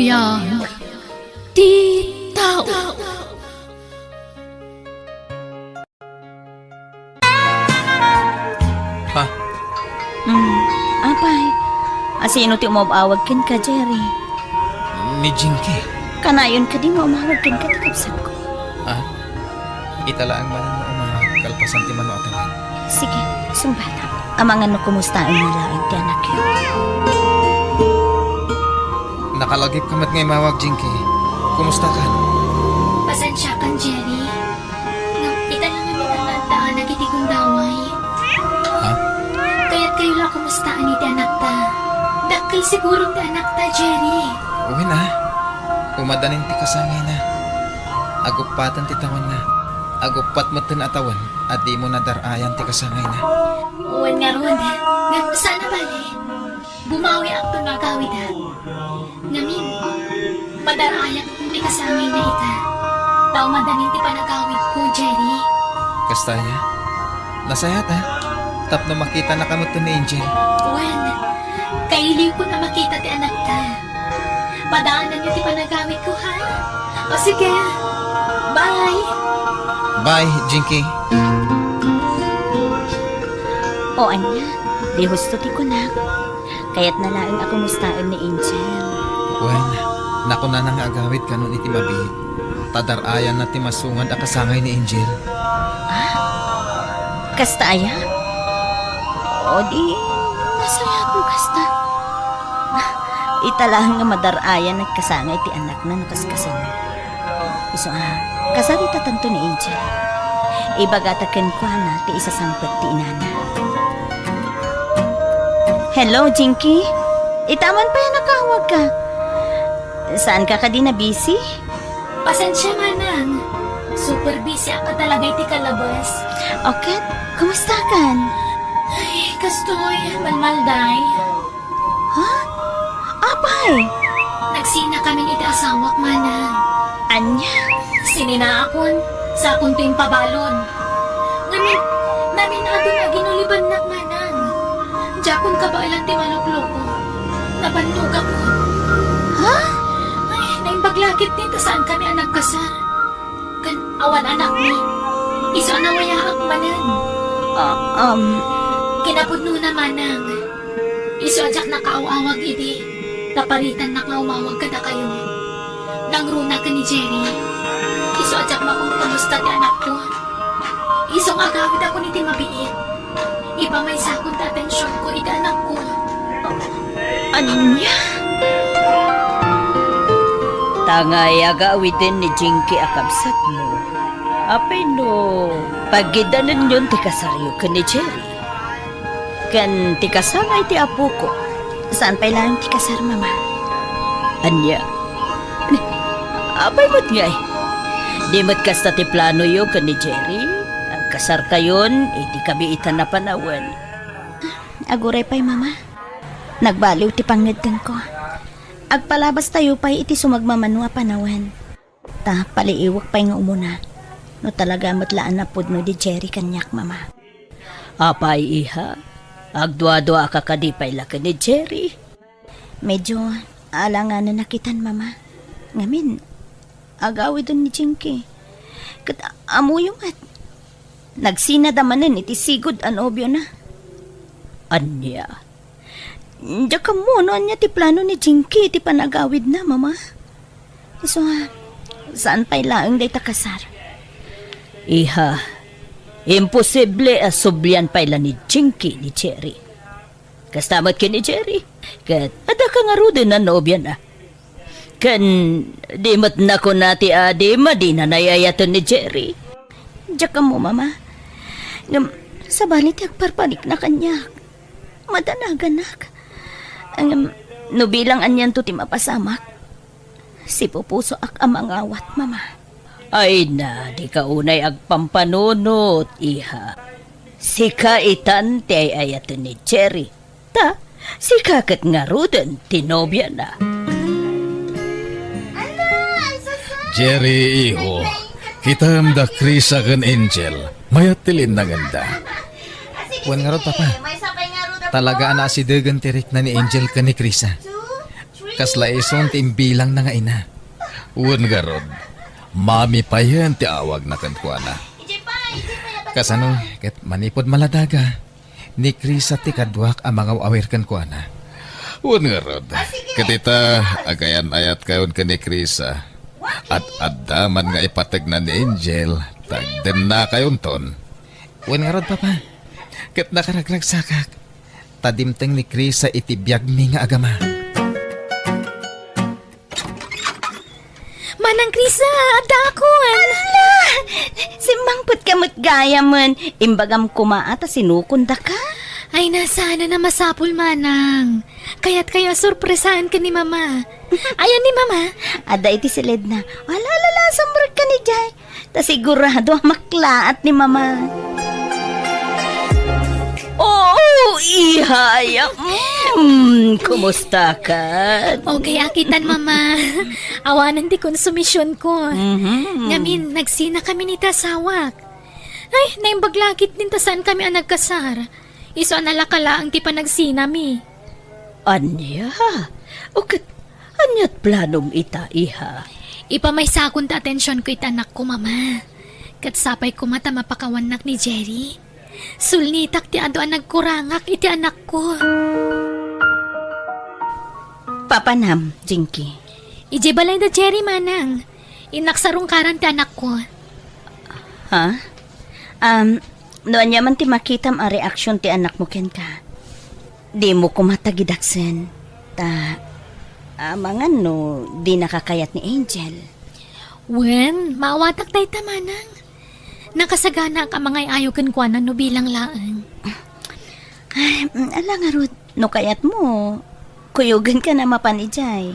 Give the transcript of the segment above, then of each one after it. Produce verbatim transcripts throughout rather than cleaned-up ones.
Biag ti tao. Ha? Mm, apay, asino ti umawag kenka, Jerry? Ni Jinky. Kanayon kadi nga umawag kenka ti kabsatko? Ah, ita laeng manen nga umawag kalpasan ti mano a tawen. Sige, sungbatam. Amangan no kumustaenna laeng ti anakyo. Nakalagipka met nga imawag, Jinky. Kumustakan? Pasensiakan, Jerry. Ngem ita la ngamin a naaddaana iti gundaway. Ha? Kayatkayo la a kumustaen iti anakta. Dakkel siguro ti anakta, Jerry. Wen a, umadanin ti kasangayna. Aguppaten ti tawenna. Aguppat metten a tawen a dimo nadar-ayan ti kasangayna. Wen ngarud, ngem saan a bale. Bumawiakto no agawida. Ngamin, madar-ayak ti kasangayna ita. Ta umadanin ti panagawidko, Jerry. Kasta aya? Nasayaat a. Tapno makitanaka metten ni Angel. Wen, kailiwkon a makita ti anakta. Padaananyo ti panagawidko, ha? O sige. Bye. Bye, Jinky. O ania, di husto ti kunak. Kayatna laeng a kumustaen ni Angel. Wen, nakunana nga agawid kanon iti mabiit. Ta dar-ayanna ti masungad a kasangay ni Angel. Ah? Kasta aya? O di, nasayaat no kasta. Ita laeng nga madar-ayan a kasangay ti anakna no kaskasano. Isu a, kasaritatanto ni Angel. Ibagata kenkuana ti isasangpet ti inana. Hello, Jinky. Ita man pay a nakaawagka. Saanka kadi nabisi? Pasensia, manang. Super busy ako talaga iti kalabas. O ket, kumustakan? Ay, kastoy, malmalday. Ha? Apay? Nagsinakamin iti asawak, manang. Ania? Sininaakon, sakonto impabalon. Ngamin, namin-ado nga aginulibannak, manang. Diakon kabaelan ti malukloko. Nabannogakon. Ha? Ay, naimbag la ketdi ta saankami a nagkasar. Ken awan anakmi. Isu a nawayaak manen. Ah, um. Kinapudnona, manang. Isu a diak nakaaw-awag idi, naparitannak nga umawag kadakayo. Nangruna ken ni Jerry. Isu a diak makunkumusta ti anakko. Isu nga agawidakon iti mabiit. Ipamaysakon ti atensionko iti anakko. Ania? Tangay agawiden ni Jinky a kabsatmo. Apay no, paggidanenyon ti kasaryo ken ni Jerry? Ken ti kasangay ti apoko. Saan pay laeng ti kasar, Mama? Ania? Apay met ngay? Di met kasta ti planoyo ken ni Jerry? Agkasarkayon iti kabiitan a panawen. Aguray pay, Mama. Nagbaliw ti pangngeddengko. Agpalabastayo pay iti sumagmamano a panawen. Ta paliiwek pay nga umuna no talaga met la a napudno di Jerry kaniak, Mama. Apay, iha? Agduaduaka kadi pay la ken ni Jerry? Medyo alanganan a kitan, Mama. Ngamin, agawiden ni Jinky. Ket a-, ammoyo met. Nagsinada manen iti sigud a nobiona. Ania? Diak ammo no ania ti plano ni Jinky iti panagawidna, Mama. Isu a, saan pay laeng dayta kasar? Iha, imposible a sublian pay la ni Jinky ni Jerry. Kasta met ken ni Jerry. Ket adda ka ngaruden a nobiana. Ken di met nakuna ti adi, madina nay-ayaten ni Jerry. Diak ammo, Mama. Ngem, sabali ti agparparikna kaniak. Madanaganak. Ngem, no bilang anianto ti mapasamak, sipupusoak a mangawat, Mama. Ay na, dika unay agpampanunot, iha. Sika itan ti ay-ayaten ni Jerry. Ta, sika ket ngaruden ti nobiana. Jerry, iho, kitam da Krisa ken Angel. Mayat ti linnangenda. Wen ngarud, Papa. Talaga a naasidegen ti rikna ni Angel ken ni Krisa. Kasla isun ti imbilangna nga ina. Wen ngarud, Mami payen ti awagna kenkuana. Kasano ket manipud maladaga, ni Krisa ti kaduak a mangaw-awir kenkuana. Wen ngarud, ket ita, agayan-ayatkayon ken ni Krisa. At adda man nga ipategna ni Angel, tagdennakayonton. Wen ngarud, Papa, ket nakaragragsakak ta dimteng ni Krisa iti biagmi nga agama. Manang Krisa, addaakon! Ala! Simmangpetka met gayamen. Imbagam koma a ta sinukondaka. Ay, saan a masapul, Manang. Kayatkayo a sorpresaen ken ni Mama. Ayan ni Mama? Adda iti siledna. Ala, ala, ala, sumrekka ni Jay. Ta sigurado a maklaat ni Mama. Oo, iha, ya. Mm, kumusta ka? Okay, akitan, Mama. Awanen ti konsumisionko. Mhm. Ngamin, nagsinakami ni ti asawak. Ay, naimbag la ketdin ta saankami a nagkasar. Isu a nalaka laeng ti panagsinami. Ania? O ket, ania't planom ita, iha? Ipamaysakon ti atensionko iti anakko, Mama. Ket sapay koma ta mapakawannak ni Jerry. Sulnitak ti adu a nagkurangak iti anakko. Papanam, Jinky? Idiay balay da Jerry, Manang. Innak sarungkaran ti anakko. Ha? Um, no ania man ti makitam a reaksion ti anakmo kenka, dimo koma tagidaksen. Ta, amangan no dinaka kayat ni Angel. Wen, maawatak dayta, Manang. Nakasaganaak a mangay-ayo kenkuana no bilang laeng. Ay, mm, ala ngarud, no kayatmo, kuyogenka na mapan idiay.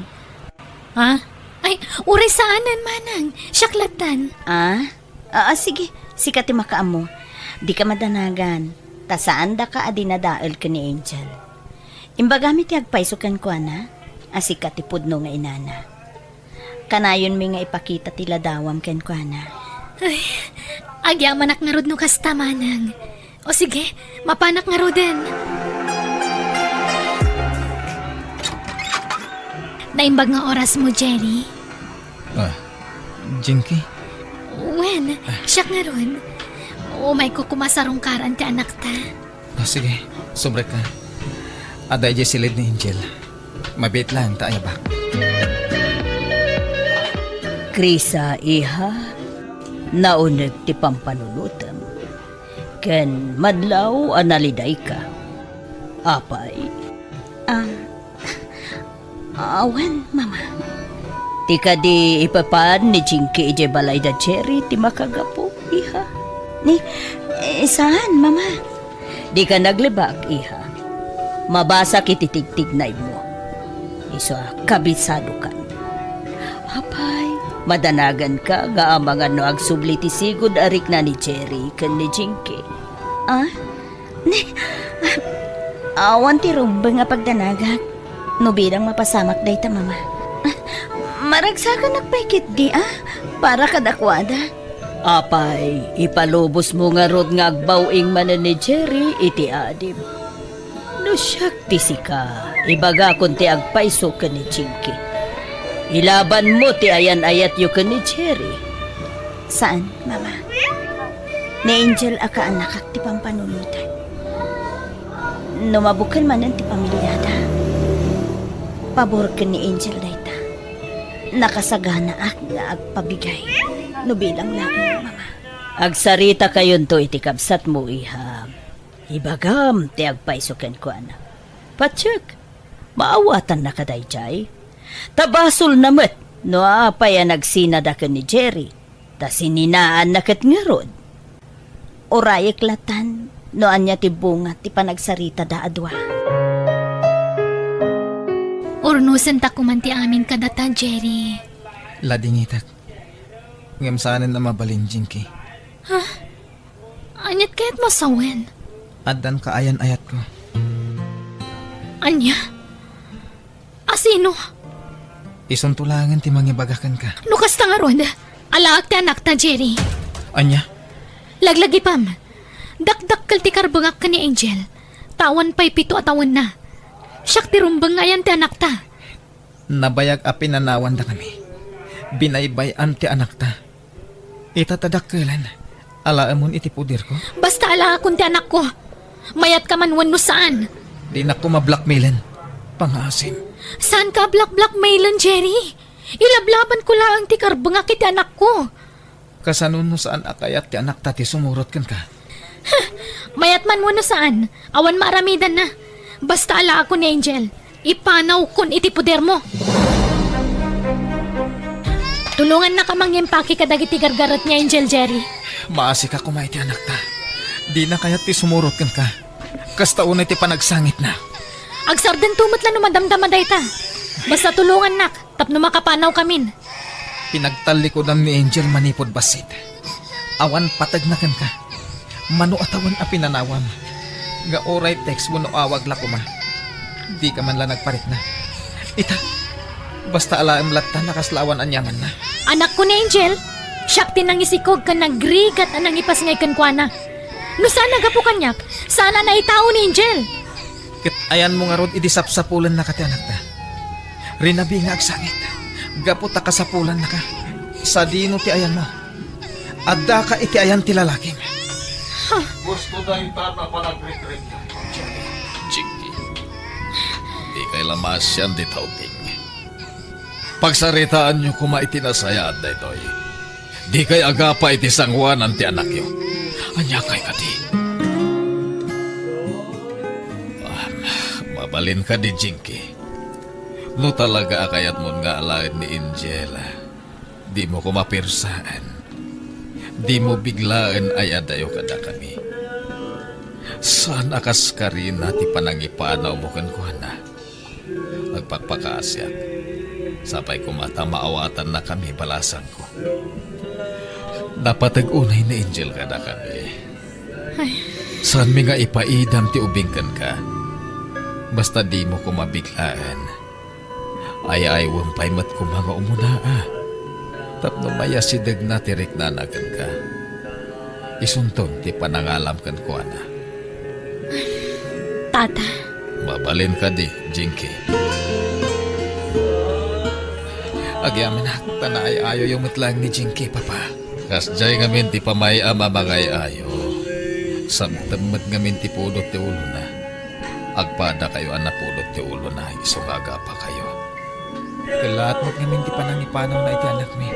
Ha? Ay, uray saanen, Manang. Siak lattan. Ah? Ah, ah, sige. Sika ti makaammo. Dika madanagan. Ta saandaka a dinadael ken ni Angel. Imbagami ti agpayso kenkuana a sika ti pudno nga inana. Kanayonmi nga ipakita ti ladawam kenkuana. Ay, agyamanak ngarud no kasta, Manang. O sige, mapanak ngaruden. Naimbag nga orasmo, Jerry. Ah, Jinky? Wen, siak ngarud. Umayko koma sarungkaran ti anakta. Ah, sige, sumrekka. Adda idiay silid ni Angel. Mabiit laeng ta ayabak. Krisa, iha, nauneg ti pampanunotem. Ken madlaw a nalidayka. Apay? Ah, awan, Mama. Ti kadi ipapan ni Jinky idiay balay da Jerry ti makagapu, iha? Ni, eh, saan, Mama? Dika naglibak, iha. Mabasak iti tigtignaymo. Isu a kabisadokan. Apay, madanaganka nga amangan no agsubli ti sigud a rikna ni Jerry ken ni Jinky. Ah? Ni, ah, awan ti rumbeng a pagdanagak no bilang mapasamak dayta, Mama. Ah, maragsakanak pay ketdi, ah, para kadakuada. Apay, ipalubosmo ngarud nga agbaw-ing manen ni Jerry iti adim. No siak ti sika, ibagakon ti agpayso ken ni Jinky. Ilabanmo ti ayan-ayatyo ken ni Jerry. Saan, Mama. Ni Angel a kaanakak ti pampanunotan. No mabukel manen ti pamiliada, pabor ken ni Angel dayta. Nakasaganaak nga agpabigay no bilang laeng, Mama. Agsaritakayon iti kabsatmo, iha. Ibagam ti agpayso kenkuana. Patiek, maawatannaka daydiay. Ta basolna met no apay a nagsinada ken ni Jerry, ta sininaanna ket ngarud. Urayek lattan no ania ti bunga ti panagsaritada a dua. Urnosentak koman ti amin kadata, Jerry. Ladingitak. Ngem saanen a mabalin, Jinky. Ha? Aniat kayatmo a sawen? Addan kaayan-ayatko. Ania? A sino? Isunto laengen ti mangibaga kenka. No kasta ngarud, alaak ti anakta, Jerry. Ania? Laglagipem. Dakdakkel ti karbengak ken ni Angel. Ta awan pay pito a tawenna. Siak ti rumbeng nga ayan ti anakta. Nabayag a pinanawandakami. Binaybay-am ti anakta. Ita ta dakkelen, alaemon iti poderko. Basta alaekon ti anakko. Mayatkaman wenno saan. Dinakto mablackmailen. Pangngaasim. Saanka a black-blackmailen, Jerry. Ilablabanko laeng ti karbengak iti anakko. Kasano no saan a kayat ti anakta ti sumurot kenka? Mayat man wenno saan, awan maaramidanna. Basta alaekon ni Angel, ipanawkon iti podermo. Tulongannaka mangimpake kadagiti gargaret ni Angel, Jerry. Maasika koma iti anakta. Dina kayat ti sumurot kenka. Kasta unay ti panagsangitna. Agsardento met la no madamdama dayta. Basta tulongannak tapno makapanawkamin. Pinagtallikudan ni Angel manipud bassit. Awan pategna kenka. Mano a tawen a pinanawam. Nga uray text wenno awag la koma. Dika man la nagparikna. Ita, basta alaem latta a kasla awan aniamanna. Anakko ni Angel, siak ti nangisikog ken nagrigat a nangipasngay kenkuana. No saan a gapu kaniak, saan a naitao ni Angel. Ket ayanmo ngarud idi sapsapulennaka ti anakta. Rinabii nga agsangit, gapu ta kasapulannaka. Sadino ti ayanmo? Addaka iti ayan ti lalakim. Gusto dayta ta panagrikriknak. Jingki, dikay la maasian dita ubing. Pagsaritaanyo koma iti nasayaat daytoy. Dikay agapa iti sangoanan ti anakyo. Aniakay kadi? Ah, mabalin kadi, Jingki? No talaga a kayatmon nga alaen ni Angel, dimo koma persaen. Dimo biglaen ay-adayo kadakami. Saan a kas karina ti panangipanawmo kenkuana. Agpakpakaasiak. Sapay koma ta maawatannakami balasangko. Napateg unay ni Angel kadakami. Ay. Saanmi nga ipaidam ti ubing kenka. Basta dimo koma biglaen. Ay-aywem pay met koma nga umuna, a. Tapno mayasidegna ti riknana kenka. Isunton ti panangalam kenkuana. Tata. Mabalin kadi, Jingki? Agyamanak, ta naay-ayoyo met laeng ni Jingki, Papa. Kasdiay ngamin ti pamay-am a mangay-ayo. Sabtem met ngamin ti pudot ti ulona. Agpadakayo a napudot ti ulona, isu nga agapakayo. Kellaat met ngamin ti panangipanawna iti anakmi.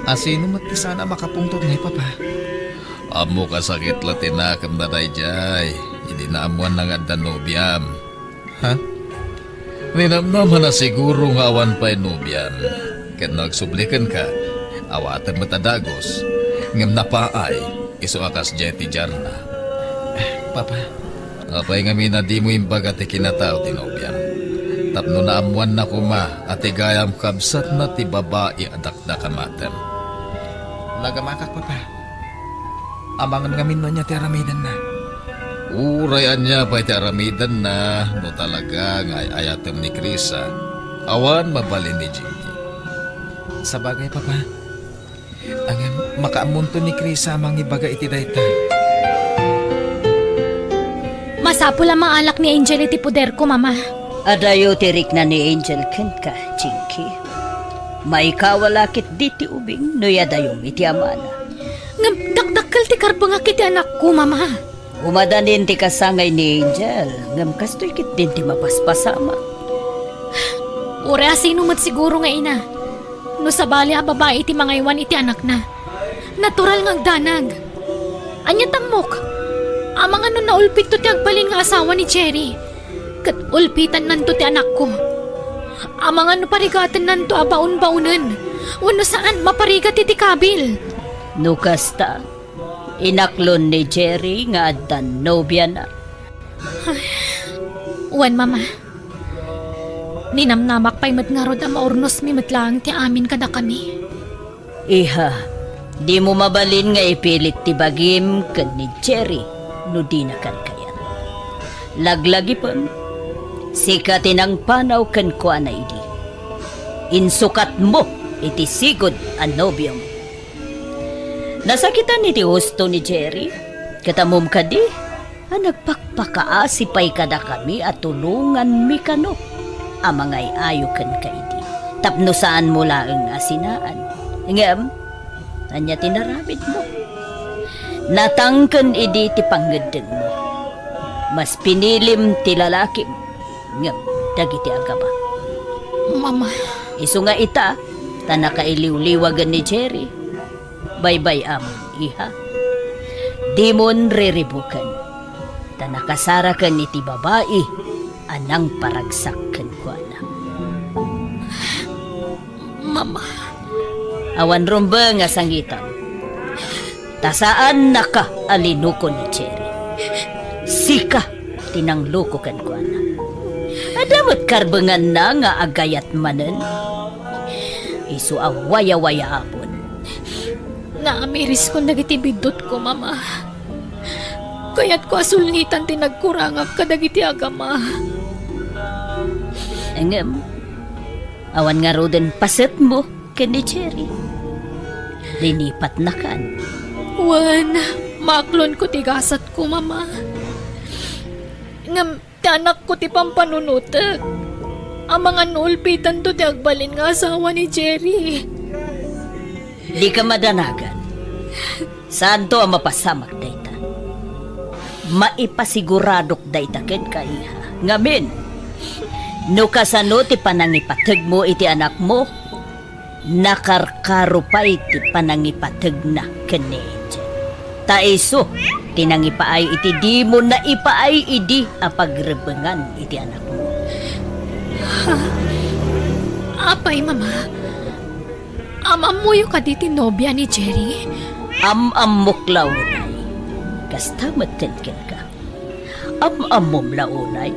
Asino met ti saan a makapungtot ngay, Papa? Ammok a sakit la ti nakemna daydiay idi naammoanna nga adda nobiam. Ha? Ninamnama na siguro nga awan pay nobiam. Ket no agsubli kenka, awatem met a dagus. Ngem napaay, isu a kasdiay ti diarna. Papa. Apay ngamin a dimo imbaga ti kinatao ti nobiam? Tapno naammoanna koma a ti gayam kabsatna ti babai a dakdakamatem. Nagamakak, Papa. Amangan ngamin no ania ti aramidenna. Uray ania pay ti aramidenna, no talaga nga ay-ayatem ni Krisa, awan mabalin ni Jingki. Sabagay, Papa. Ngem, makaammonto ni Krisa a mangibaga iti dayta. Masapul a maalak ni Angel iti poderko, Mama. Adayo ti rikna ni Angel kenka, Jingki. Maikawa la ketdi ti ubing no iyadayom iti amana. Ngem dakdakkel ti karbengak iti anakko, Mama. Umadanin ti kasangay ni Angel, ngem kastoy ketdin ti mapaspasamak. Uray asino met siguro nga ina, no sabali a babai ti mangaywan iti anakna, natural nga agdanag. Ania ti ammok? Amangan no naulpitto ti agbalin nga asawa ni Jerry, ket ulpitannanto ti anakko. Amangan no parigatennanto a baunbaonen, wenno saan maparigat iti kabil. No kasta, inaklon ni Jerry nga adda nobiana. Ay, wen, Mama. Ninamnamak pay met ngarud a maurnosmi met laeng ti amin kadakami. Iha, dimo mabalin nga ipilit ti bagim ken ni Jerry no dina kan kayat. Laglagipem, sika ti nangpanaw kenkuana idi. Insukatmo iti sigud a nobiom. Nasakitan iti husto ni Jerry, ket ammom kadi a nagpakpakaasi pay kadakami a tulonganmi kano. a mangay-ayo kenka idi tapno saanmo laeng a sinaan. Ngem, ania ti naramidmo? Natangken idi ti pangngeddengmo. Mas pinilim ti lalakim ngem dagiti agama. Mama. Isu nga ita, ta nakailiwliwagen ni Jerry. Baybay-amon, iha. Dimon riribuken, ta nakasaraken iti babai a nangparagsak kenkuana. Mama. Awan rumbeng a sangitam. Ta saannaka a linuko ni Jerry. Sika ti nangluko kenkuana. Adda met karbenganna nga agayat manen. Isu a wayawayaamon. Naamiriskon dagiti biddutko, Mama. Kayatko a sulngitan ti nagkurangak kadagiti agama. Ngem, awan ngaruden pasetmo ken ni Jerry. Linipatnakan. Wen, maaklonko ti gasatko, Mama. Ngem, ti anakko ti pampanunotek. Amangan no ulpitanto ti agbalin nga asawa ni Jerry. Dika madanagan. Saanto a mapasamak dayta. Maipasiguradok dayta kenka, iha. Ngamin, no kasano ti panangipategmo iti anakmo, nakarkaro pay ti panangipategna ken ni Angel. Ta isu ti nangipaay iti dimo naipaay idi a pagrebengan iti anakmo. Ha? Apay, Mama? Am-ammoyo kadi ti nobia ni Jerry? Am-ammok la unay. Kasta met ken kenka. Am-ammom la unay.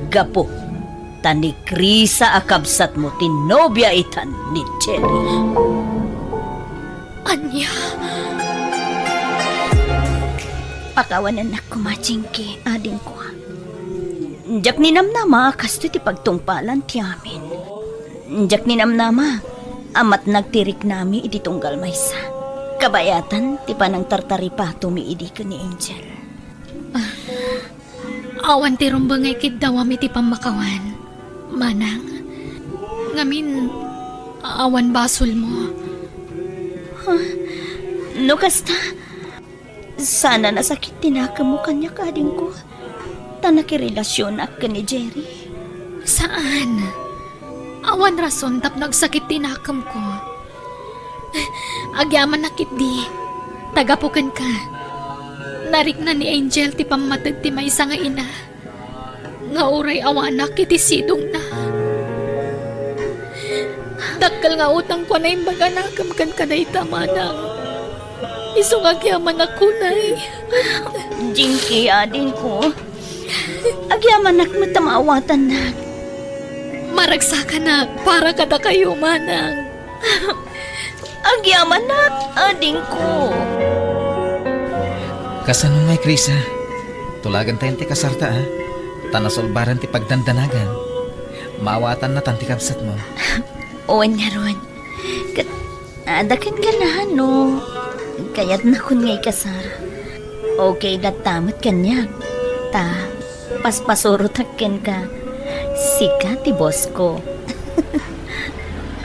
Gapu ta ni Krisa a kabsatmo ti nobia itan ni Jerry. Ania? Pakawanennak koma, Jinky, adingko. Diak ninamnama a kastoy ti pagtungpalan ti amin. Diak ninamnama a matnag ti riknami idi tunggal maysa. Kabayatan ti panangtartaripatomi idi ken ni Angel. Awan ti rumbeng nga ikiddawam iti pammakawan, Manang. Ngamin, awan basolmo. Ha? No kasta, saan a nasakit ti nakemmo kaniak, adingko, ta nakirelasionak ken ni Jerry. Saan. Awan rason tapno agsakit ti nakemko. Agyamanak ketdi, ta gapu kenka, narikna ni Angel ti pammated ti maysa nga ina nga uray awanak iti sidongna. Dakkel nga utangko a naimbag a nakem kenka dayta, Manang. Isu nga agyamanak unay. Jinky, adingko. Agyamanak met ta maawatannak. Maragsakanak para kadakayo, Manang. Agyamanak, adingko. Kasano ngay, Krisa? Tulagentayon ti kasarta, a? Ta nasulbaran ti pagdandanagan. Maawatannatan ti kabsatmo. Wen ngarud. Ket, adda kenka no kayatnakon nga ikasar. Okay latta met kaniak. Ta, paspasurotak kenka. Sika ti bossko.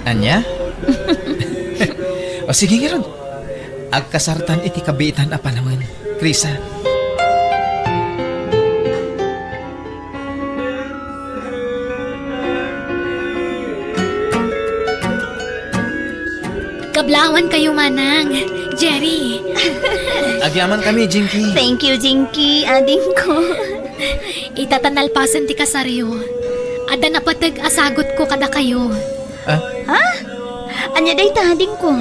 Ania? O sige ngarud. Agkasartan iti kabiitan a panawen, Krisa. Kablawan kayo, Manang. Jerry. Agyamankami, Jinky. Thank you, Jinky, adingko. Ita ta nalpasen ti kasaryo, adda napateg a sagutko kadakayo. Ah? Ha? Ania dayta, adingko?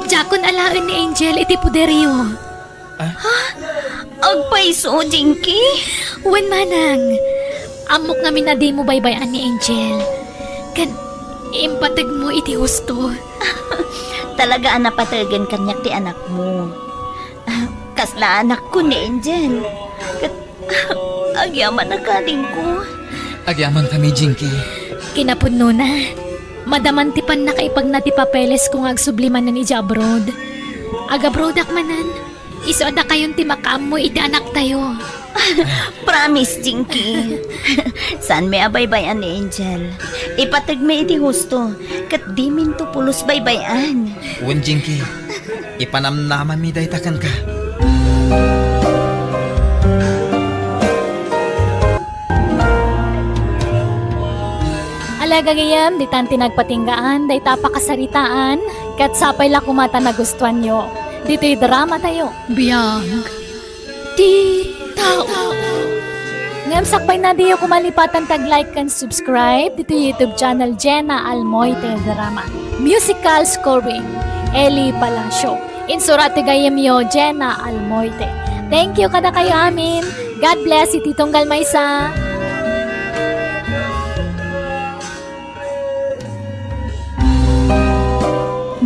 Diakon alaen ni Angel iti poderyo. Ah? Ha? Agpayso, Jinky? Wen, Manang. Ammok ngamin a dimo baybay-an ni Angel. Ken impategmo iti husto. Talaga a napategen kaniak ti anakmo. Ah, kasla anakko ni Angel. Ket, agyamanak, adingko. Agyamankami, Jinky. Kinapudnona, madaman ti pannakaipagna ti papelesko nga agsubli manen idiay abroad. Agabroadak manen, isu a dakayon ti makaammo iti anaktayo. Promise, Jinky. Saanmi a baybay-an ni Angel. Ipateg mi iti husto, ket diminto pulos baybay-an. Wen, Jinky. Ipanamnamami dayta kenka. Ala gagayem, ditan ti nagpatinggaan dayta a pakasaritaan, ket sapay la koma ta nagustuanyo ditoy drama tayo. Biag ti tao. Ngem sakbayna, diyo koma lipatan ti ag-like ken subscribe ditoy YouTube channel Jenna Almoite Drama. Musical scoring, Eli Palacio. Insurat ti gayyemyo, Jenna Almoite. Thank you kadakayo amin. God bless iti tunggal maysa.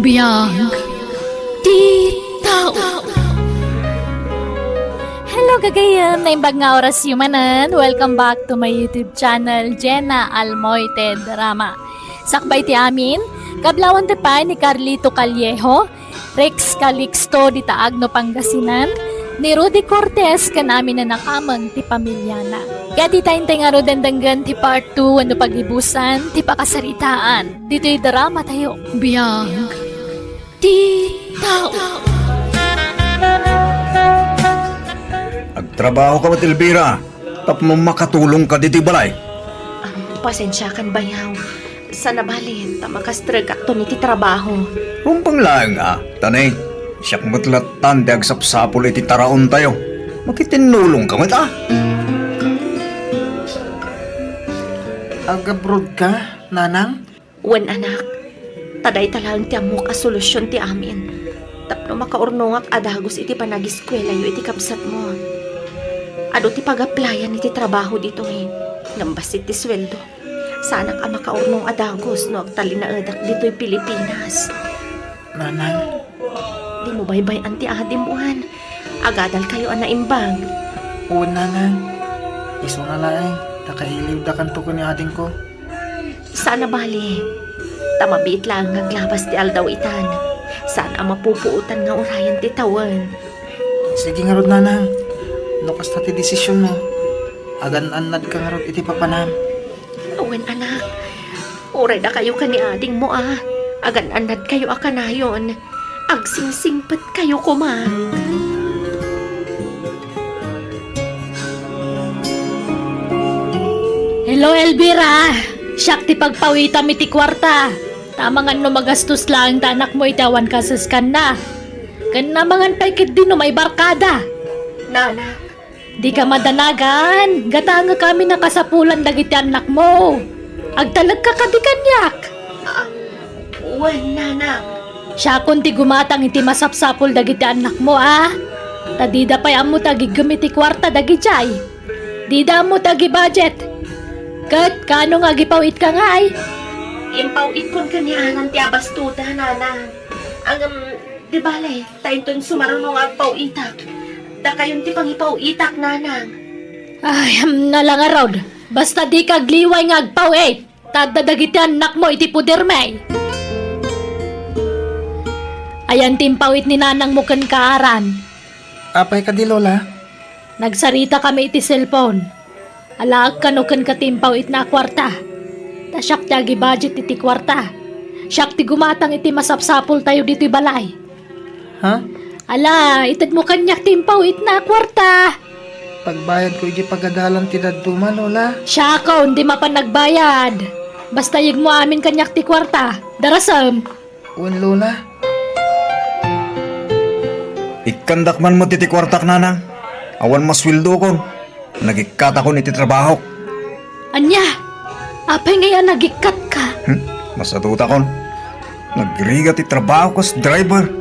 Biag ti tao. Hello, gagayem, naimbag nga orasyo manen. Welcome back to my YouTube channel, Jenna Almoite Drama. Sakbay ti amin, kablawan ti pay ni Carlito Callejo, Rex Calixto, dita Agno, Pangasinan, ni Rudy Cortez, ken amin a nakameng ti pamilyana. Ket ita intay ngaruden denggen ti part two wenno pagibusan ti pakasaritaan ditoy drama tayo. Biag ti tao. Agtrabaho ka met, Elvira, tapno makatulong ka ditoy balay. Am, pasensiakan, bayaw. Saan a bali, ta makastregakton iti trabaho. Rumbeng laeng a, ta ne, siak met lattan ti agsapsapul iti taraon tayo. Makitinnulong ka met a. Agabroad ka, nanang? Wen, anak. Ta dayta laeng ti ammok a solusion ti amin. Tapno makaurnongak a dagus iti panagiskuelayo iti kabsatmo. Adu ti pagaplayan iti trabaho ditoy. Ngem bassit ti sueldo. Saanak a makaurnong a dagus no agtalinaedak ditoy Pilipinas. Nanang. Dimo baybay-an ti adim, wen. Agadalkayo a naimbag. Wen, nanang. Isuna laeng, ta kailiwdakanto ken ni adingko. Saan a bali. Ta mabiit laeng nga aglabas ti aldaw itan. Saan a mapupuotan nga urayen ti tawen. Sige ngarud, nanang. No kasta ti desisionmo, agan-annadka ngarud iti papanam. Wen, anak. Uray dakayo ken ni adingmo a agan-annadkayo a kanayon, agsingsingpetkayo koma. Hello, Elvira. Siak ti pagpawitam iti kuarta. Ta amangan no magastos laeng ti anakmo iti awan kasaskanna. Ken amangan pay ketdi no maibarkada. Nana, dika madanagan, gatangek amin a kasapulan dagiti annakmo. Agtalekka kadi kaniak? Ah, wen, nanang. Siakon ti gumatang iti masapsapul dagiti annakmo a. Ta dida pay ammo ti agiggem iti kuarta dagidiay. Dida ammo ti agibudget. Ket kaano nga agipaw-itka ngay? Impaw-itkon ken ni Alan ti abastoda, nanang. Ngem, di bale, ta inton sumaruno nga agpaw-itak, dakayon ti pangipaw-itak, nanang. Ay, am, nala ngarud. Basta dika agliway nga agpaw-it, ta adda dagiti annakmo iti podermi. Ayan ti impaw-it ni nanangmo kenka, Aran. Apay kadi, Lola? Nagsaritakami iti cellphone. Alaek kano kenka ti impaw-itna a kuarta. Ta siak ti agibudget iti kuarta. Siak ti gumatang iti masapsapultayo ditoy balay. Ha? Ala, itedmo kaniak ti impaw-itna a kuarta. Pagbayadko iti pagadalan ti dadduma, Lola. Siakon ti mapan nagbayad. Basta yegmo amin kaniak ti kuarta. Darasem. Wen, Lola. Ikkandak man met iti kuartak, nanang. Awan masueldokon. Nagikkatakon iti trabahok. Ania? Apay ngay a nagikkatka? Hmm? Masadutakon. Nagrigat ti trabaho kas driver.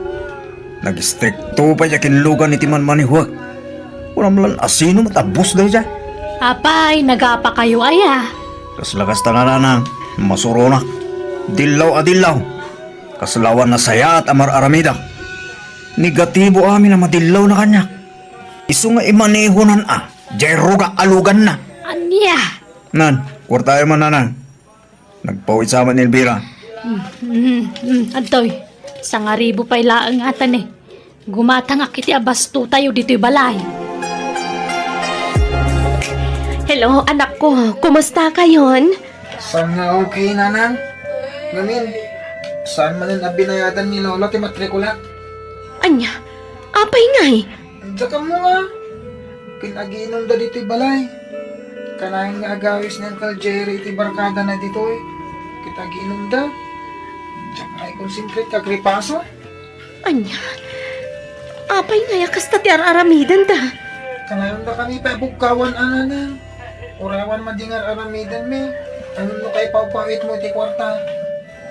Nagistrikto pay a kinlugan iti manmanihwek. Kunam lan a sino met a boss daydiay. Apay, nagapakayo aya? Kasla kasta, nanang, masuronak. Dillaw a dillaw. Kasla awan nasayaat a mar-aramidak. Negatibo amin a madillawna kaniak. Isu nga imanehonan a, diay ruga a luganna. Ania? Nan, kuartayo man, nanang. Nagpaw-it sa met ni Elvira. Mm, mm, mm, adtoy. Sangaribu pay laeng ngata ni. Gumatangak iti abastotayo ditoy balay. Hello, anakko. Kumusta kayon? Saan nga okay, nanang? Ngamin, saan manen a binayadan ni Lolo ti matrikulat? Anya? Apay ngay? Diak ammo nga. Ket agiinumda ditoy balay. Kanayon nga agawis ni Uncle Jerry iti barkadana ditoy. Ket agiinumda. Diak nga ikonsentrate nga agripaso. Anya? Apay ngay a kasta ti ar-aramidenda? Kanayonda kami pay a bugkawan, a nanang. Uray awan madi nga ar-aramidenmi. Ngem no kaipawpawitmo iti kuarta,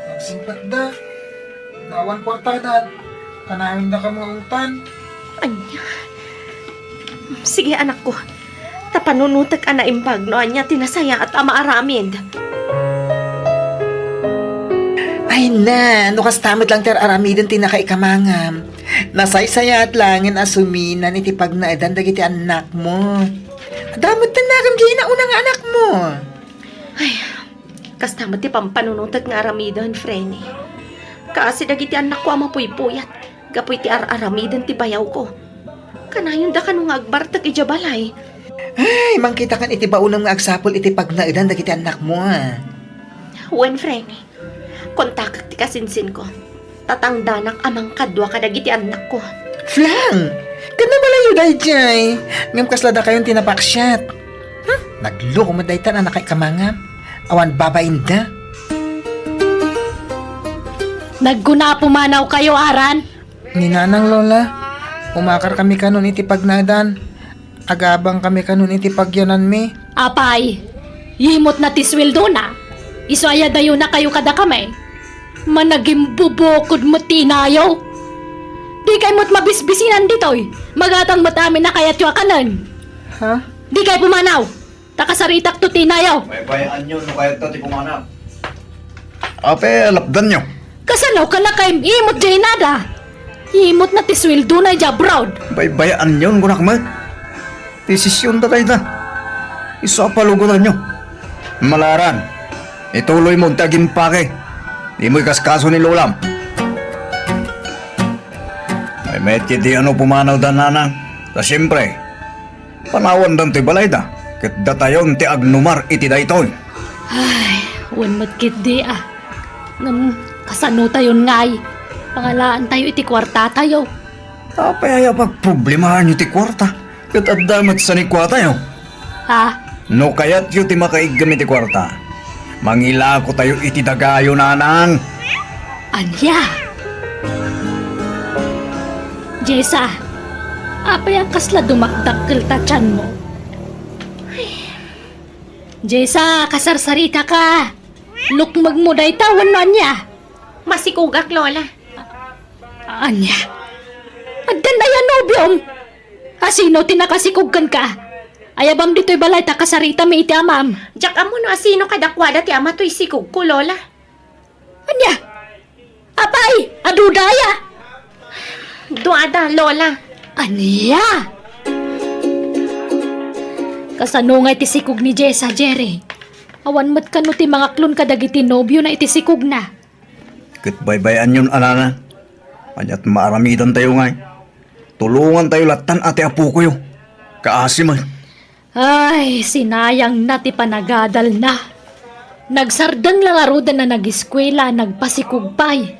nagsingpetda. No awan kuartada, kanayonda kami nga ungtan. Anya? Sige, anakko. Ta panunotek a naimbag no ania ti nasayaat a maaramid. Ay na, no kasta met laeng ti ar-aramiden ti nakaikamangam, nasaysayaat laengen a suminan iti pagnaedan dagiti annakmo. Adda met tennakem diay nauna nga annakmo. Ay, kasta met ti pampanunotek nga aramiden, Frenny. Kaasi dagiti annakko a mapuypuyat gapu iti ar-aramiden ti bayawko. Kanayonda kano nga agbartek idiay balay. Ay, mangkitakan iti baonem nga agsapul iti pagnaedan dagiti annakmo, a. Wen, Frenny. Kontakek ti kasinsinko. Tatangdanak a mangkadua kadagiti annakko. Flang! Ket nabalayo daydiay. Ngem kasla dakayon ti napaksiat. Hmm? Nagloko met dayta a nakaikamangam. Awan babainda. Nagkuna a pumanawkayo, Aran? Ni Nanang, Lola, umakar kami kanon iti pagnaedan. Agabang kami kanon iti pagyananmi. Apay, imot na ti sueldona. Isu aya dayonakayo kadakami. Managimbubukod met ti inayo. Dikay met mabisbisinan ditoy. Magatang met amin a kayatyo a kanen. Ha? Dikay pumanaw. Ta kasaritakto ti inayo. Baybay-anyo no kayatyo ti pumanaw. Apay, lapdanyo. Kasano ka nakaim-imot diay inada? Imot na ti sueldona idiay abroad. Baybay-anyo, kunak met. Desisionda dayta. Isu a palugotanyo. Malaran, ituloymo ti agimpake. Dimo ikaskaso ni Lolam. Ay, met ketdi a no pumanawda, Nanang. Ta siempre, panawandan ti balayda, ket datayon ti agnumar iti daytoy. Ay, wen met ketdi a. Ngem kasanotayon ngay? Pangalaantayo iti kuartatayo. Apay aya pagproblemaanyo ti kuarta? Ket adda met sanikuatayo. Ha? No kayatyo ti makaiggem iti kuarta, mangilakotayo iti dagayo, Nanang. Ania? Jessa, apay a kasla dumakdakkel ta tianmo? Jessa, kasarsaritaka. Lukmegmo dayta wenno ania? Masikogak, Lola. Ania? Addan aya nobiom? Asino ti nakasikog kenka? Ayabam ditoy balay ta kasaritami iti amam. Diak ammo no asino kadakuada ti ama toy sikogko, Lola. Ania? Apay, adu daya? Duada, Lola. Ania? Kasano nga iti sikog ni Jessa, Jerry? Awan met kano ti mangaklon kadagiti nobiona iti sikogna. Ket baybay-anyon a, Nanang. Ania't maaramidantayo ngay? Tulongantayo lattan a ti apokoyo. Kaasi met. Ay, sinayangna ti panagadalna. Nagsardeng la ngaruden a nagiskuela, nagpasikog pay.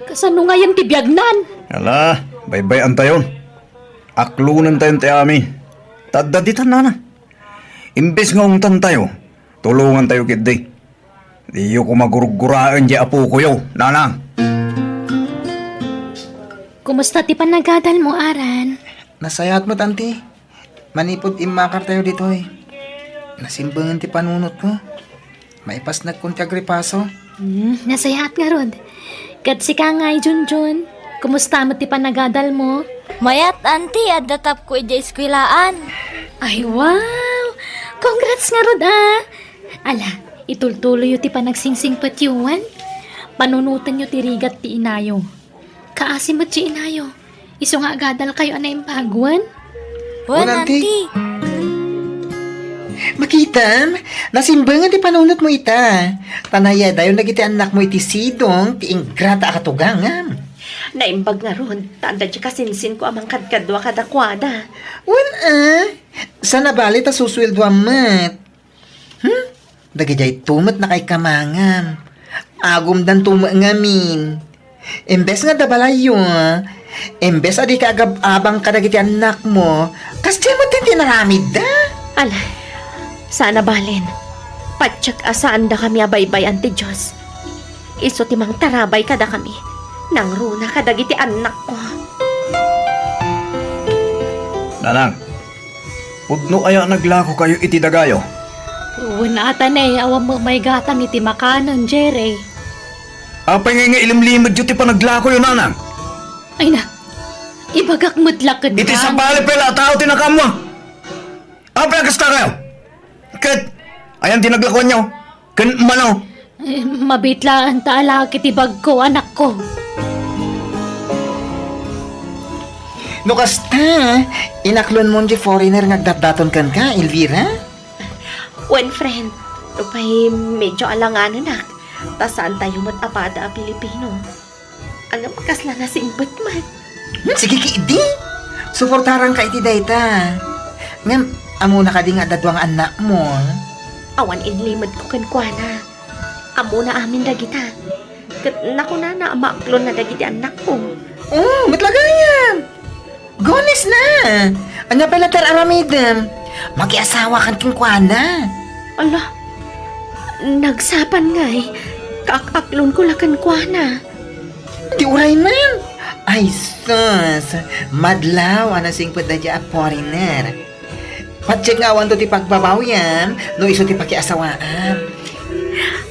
Kasano ngayen ti biagnan? Ala, baybay-antayon. Aklonentayon ti amin. Ta adda ditan, Nanang. Imbes nga ungtantayo, tulongantayo ketdi. Diyo koma gurguraen diay apokoyo, Nanang. Kumusta ti panagadalmo, Aran? Nasayaat met, Auntie. Manipud immakartayo ditoy, nasimbengen ti panunotko. Maipasnekon ti agripaso. Hmm, nasayaat ngarud. Ket sika ngay, Junjun, kumusta met ti panagadalmo? Mayat, Auntie, adda tapko idiay eskuelaan. Ay, wow! Congrats ngarud, a! Ala, itultuloyyo ti panagsingpetyo wen panunotenyo ti rigat ti inayo. Kaasi met ti inayo. Isu nga agadalkayo a naimbag wen? Wen, Auntie. Makitam, nasimbengen ti panunotmo ita. Ta nayadayon dagiti annakmo iti sidong ti ingrata a katugangam. Naimbag ngarud, ta adda diay kasinsinko a mangkadkadua kadakuada. Wen a, saan a bale ta susueldoam met. Hmm? Dagidayto met nakaikkamangam. Agumdanto met ngamin. Imbes nga adda balayyo, imbes a dika agab-abang kadagiti annakmo, kasdiay met ti inaramidda? Ala, saan a balen. Patiek a saandakami a baybay-an ti Dios. Isu ti mangtarabay kadakami. Nangruna kadagiti annakko. Nanang, pudno aya a naglakokayo iti dagayo? Wen a ta ne, awan met maigatang iti makanen, Jerry. Apay ngay nga ilimlimedyo ti panaglakoyo, Nanang? Ay na, ibagak met la kenka. Iti sabali pay la a tao ti nakaammo. Apay a kasta kayo? Ket, ayan ti naglakoanyo? Ken mano? Eh, mabiit laeng ta alaek iti bagko, anakko. No kasta, inaklonmon diay foreigner nga agdatdaton kenka, Elvira? Wen, friend, nupay medyo alanganenak, ta saantayo met a pada a Pilipino. Ngem kasla nasingpet man. Hmm, sige ketdi. Suportaranka iti dayta. Ngem, ammona kadi nga adda dua nga annakmo? Awan inlimedko kenkuana. Ammona amin dagita. Ket nakunana a maaklonna dagiti annakko. Oh, met la gayam. Gones na! Ania pay la ti ar-aramidem? Makiasawakan kenkuana. Ala, nagsapa ngay, kaak-aklonko la kenkuana. Di uray man. Ay, sus! Madlaw a nasingpet daydiay a foreigner. Patiek nga awanto ti pagbabawiam no isu ti pakiasawaam.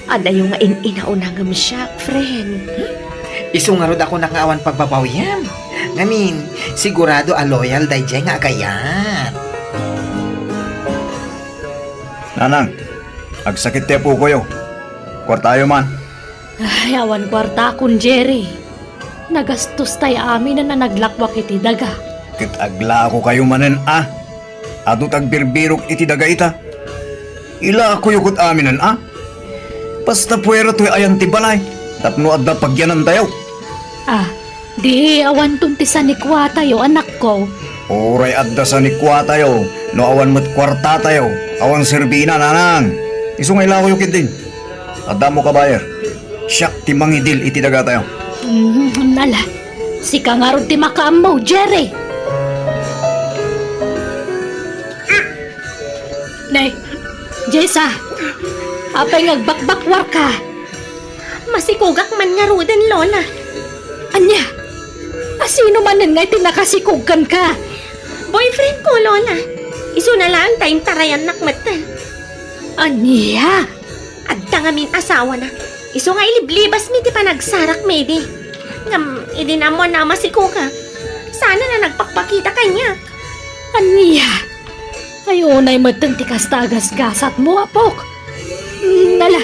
Adayo nga in-inauna ngem siak, friend. Isu ngarud a kunak nga awan pagbabawiam. Ngamin, sigurado a loyal daydiay nga agayat. Nanang, agsakit ti apokoyo. Kuartayo man. Ay, awan kuartakon, Jerry. Nagastos tay aminen a naglakuak iti daga. Ket aglakokayo manen a. Adu ti agbirbirok iti daga ita. Ilakoyo ket aminen a. Basta puero toy ayan ti balay tapno adda pagyanantayo. Ah, di awanton ti sanikuatayo, anakko. Uray adda sanikuatayo, no awan met kuartatayo, awan serbina, nanang. Isu nga ilakoyo ketdin. Adda ammo ka buyer. Siak ti mangidil iti dagatayo. Mm, ala. Sika ngarud ti makaammo, Jerry. Nay, Jessa, apay nga agbakbakwarka? Masikogak man ngaruden, Lola. Ania? A sino manen nga iti nakasikog kenka? Boyfriend ko, Lola. Isuna laeng ta intarayannak met. Ania? Adda ngamin asawana. Isu nga iliblibasmi ti panagsarakmi idi. Ngem idi naammoanna a masikogak, saanen a nagpakpakita kaniak. Ania? Ay, unay metten ti kasta a gasgasatmo, apok. Mm, ala,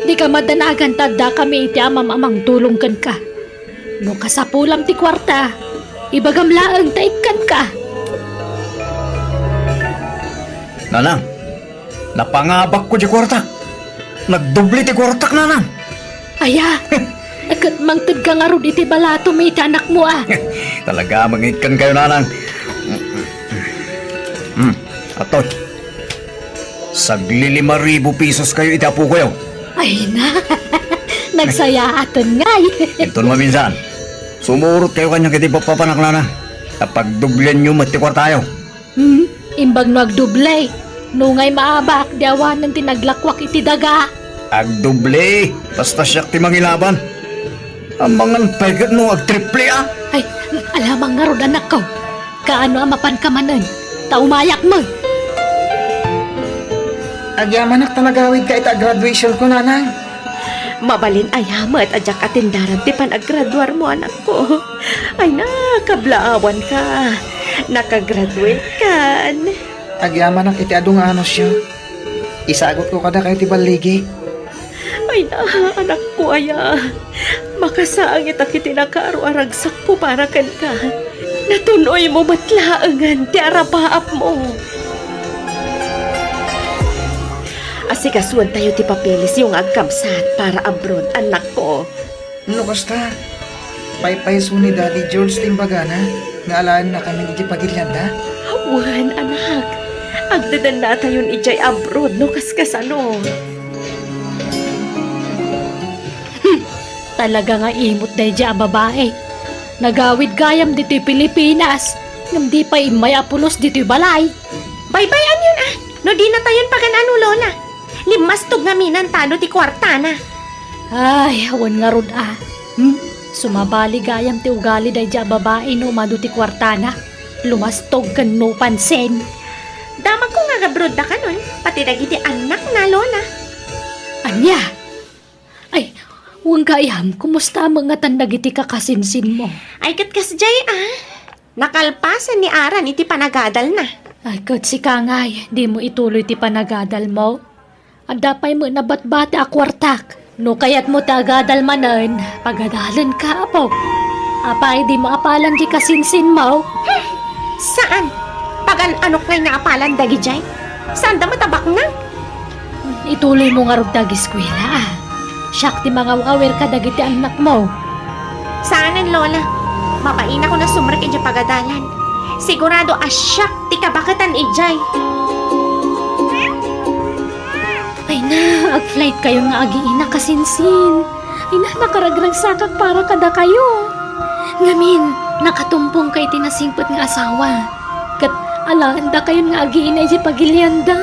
dika madanagan ta addakami iti amam a mangtulong kenka. No kasapulam ti kuarta, ibagam laeng ta ikkanka. Nanang, napangabakko diay kuartak. Nagdoble ti kuartak, nanang. Aya, ket mangtedka ngarud iti balatom iti anakmo a. Talaga, mangikkankayo, nanang. Hmm, atoy. Saglilima ribu pesos kayo iti apokoyo. Ay na, nagsayaaten ngay. Inton maminsan, sumurot kayo kaniak iti papanak, nanang. Ta pagdoblenyo met ti kuartayo. Hmm, imbag no agdoble. Nungay maabak, di awanen ti naglakuak iti daga. Agdoble, basta siak ti mangilaban. Amangan pay ket no agtriple a. Ay, alamang ngarud, anakko. Kaano a mapanka manen? Ta umayak met. Agyamanak ta nagawidka ita a graduation ko, nanang. Mabalin aya met a diak atendaran ti panagraduarmo, anakko. Ay, nakablaawanka. Nakagraduatekan. Agyamanak iti adu nga anusyo. Isagutko kadakayo ti balligik. Ay na, anakko aya. Makasaangitak iti nakaaro a ragsakko para kenka. Natun-oymo met laengen ti arapaapmo. Asikasuentayo ti papeles yo nga agkabsat para abroad, anakko. No kasta, Paypayso ni Daddy George ti imbagana nga alaennakamin idiay pagilianda? Wen, anak. Agdedennatayon idiay abroad no kaskasano. Hmm, talaga nga imot daydiay a babai. Nagawid gayam ditoy Pilipinas, ngem di pay immay a pulos ditoy balay. Baybay-anyon a, no dinatayon pagan-ano, Lola. Limmastog ngamin ta adu ti kuartana. Ay, awan ngarud a. Hmm? Sumabali gayam ti ugali daydiay a babai no umadu ti kuartana. Lumastog ken no pansin. Damagko nga agabroad dakanon, pati dagiti annakna, Lola. Ania? Ay, wen gayam, kumusta met ngatan dagiti kakasinsinmo? Ay, ket kasdiay a. Nakalpasan ni Aran iti panagadalna. Ay, ket sika ngay, dimo ituloy ti panagadalmo? Adda pay met nabatbati a kuartak. No kayatmo ti agadal manen, pagadalenka, apok. Apay, dimo apalan ti kasinsinmo? Hmm, saan? Pagan-anok ngay nga apalan dagidiay? Saanda met a baknang? Ituloymo ngarud ti ageskuela, a. Siak ti mangaw-awir kadagiti annakmo. Saanen, Lola. Mabainakon a sumrek idiay pagadalan. Sigurado a siak ti kabaketan idiay. Ay na, ag-flight kayon nga agiina, kasinsin. Ay na, nakaragragsakak para kadakayo. Ngamin, nakatumpongka iti nasingpet nga asawa. Ket alaendakayon nga agiina idiay pagilianda.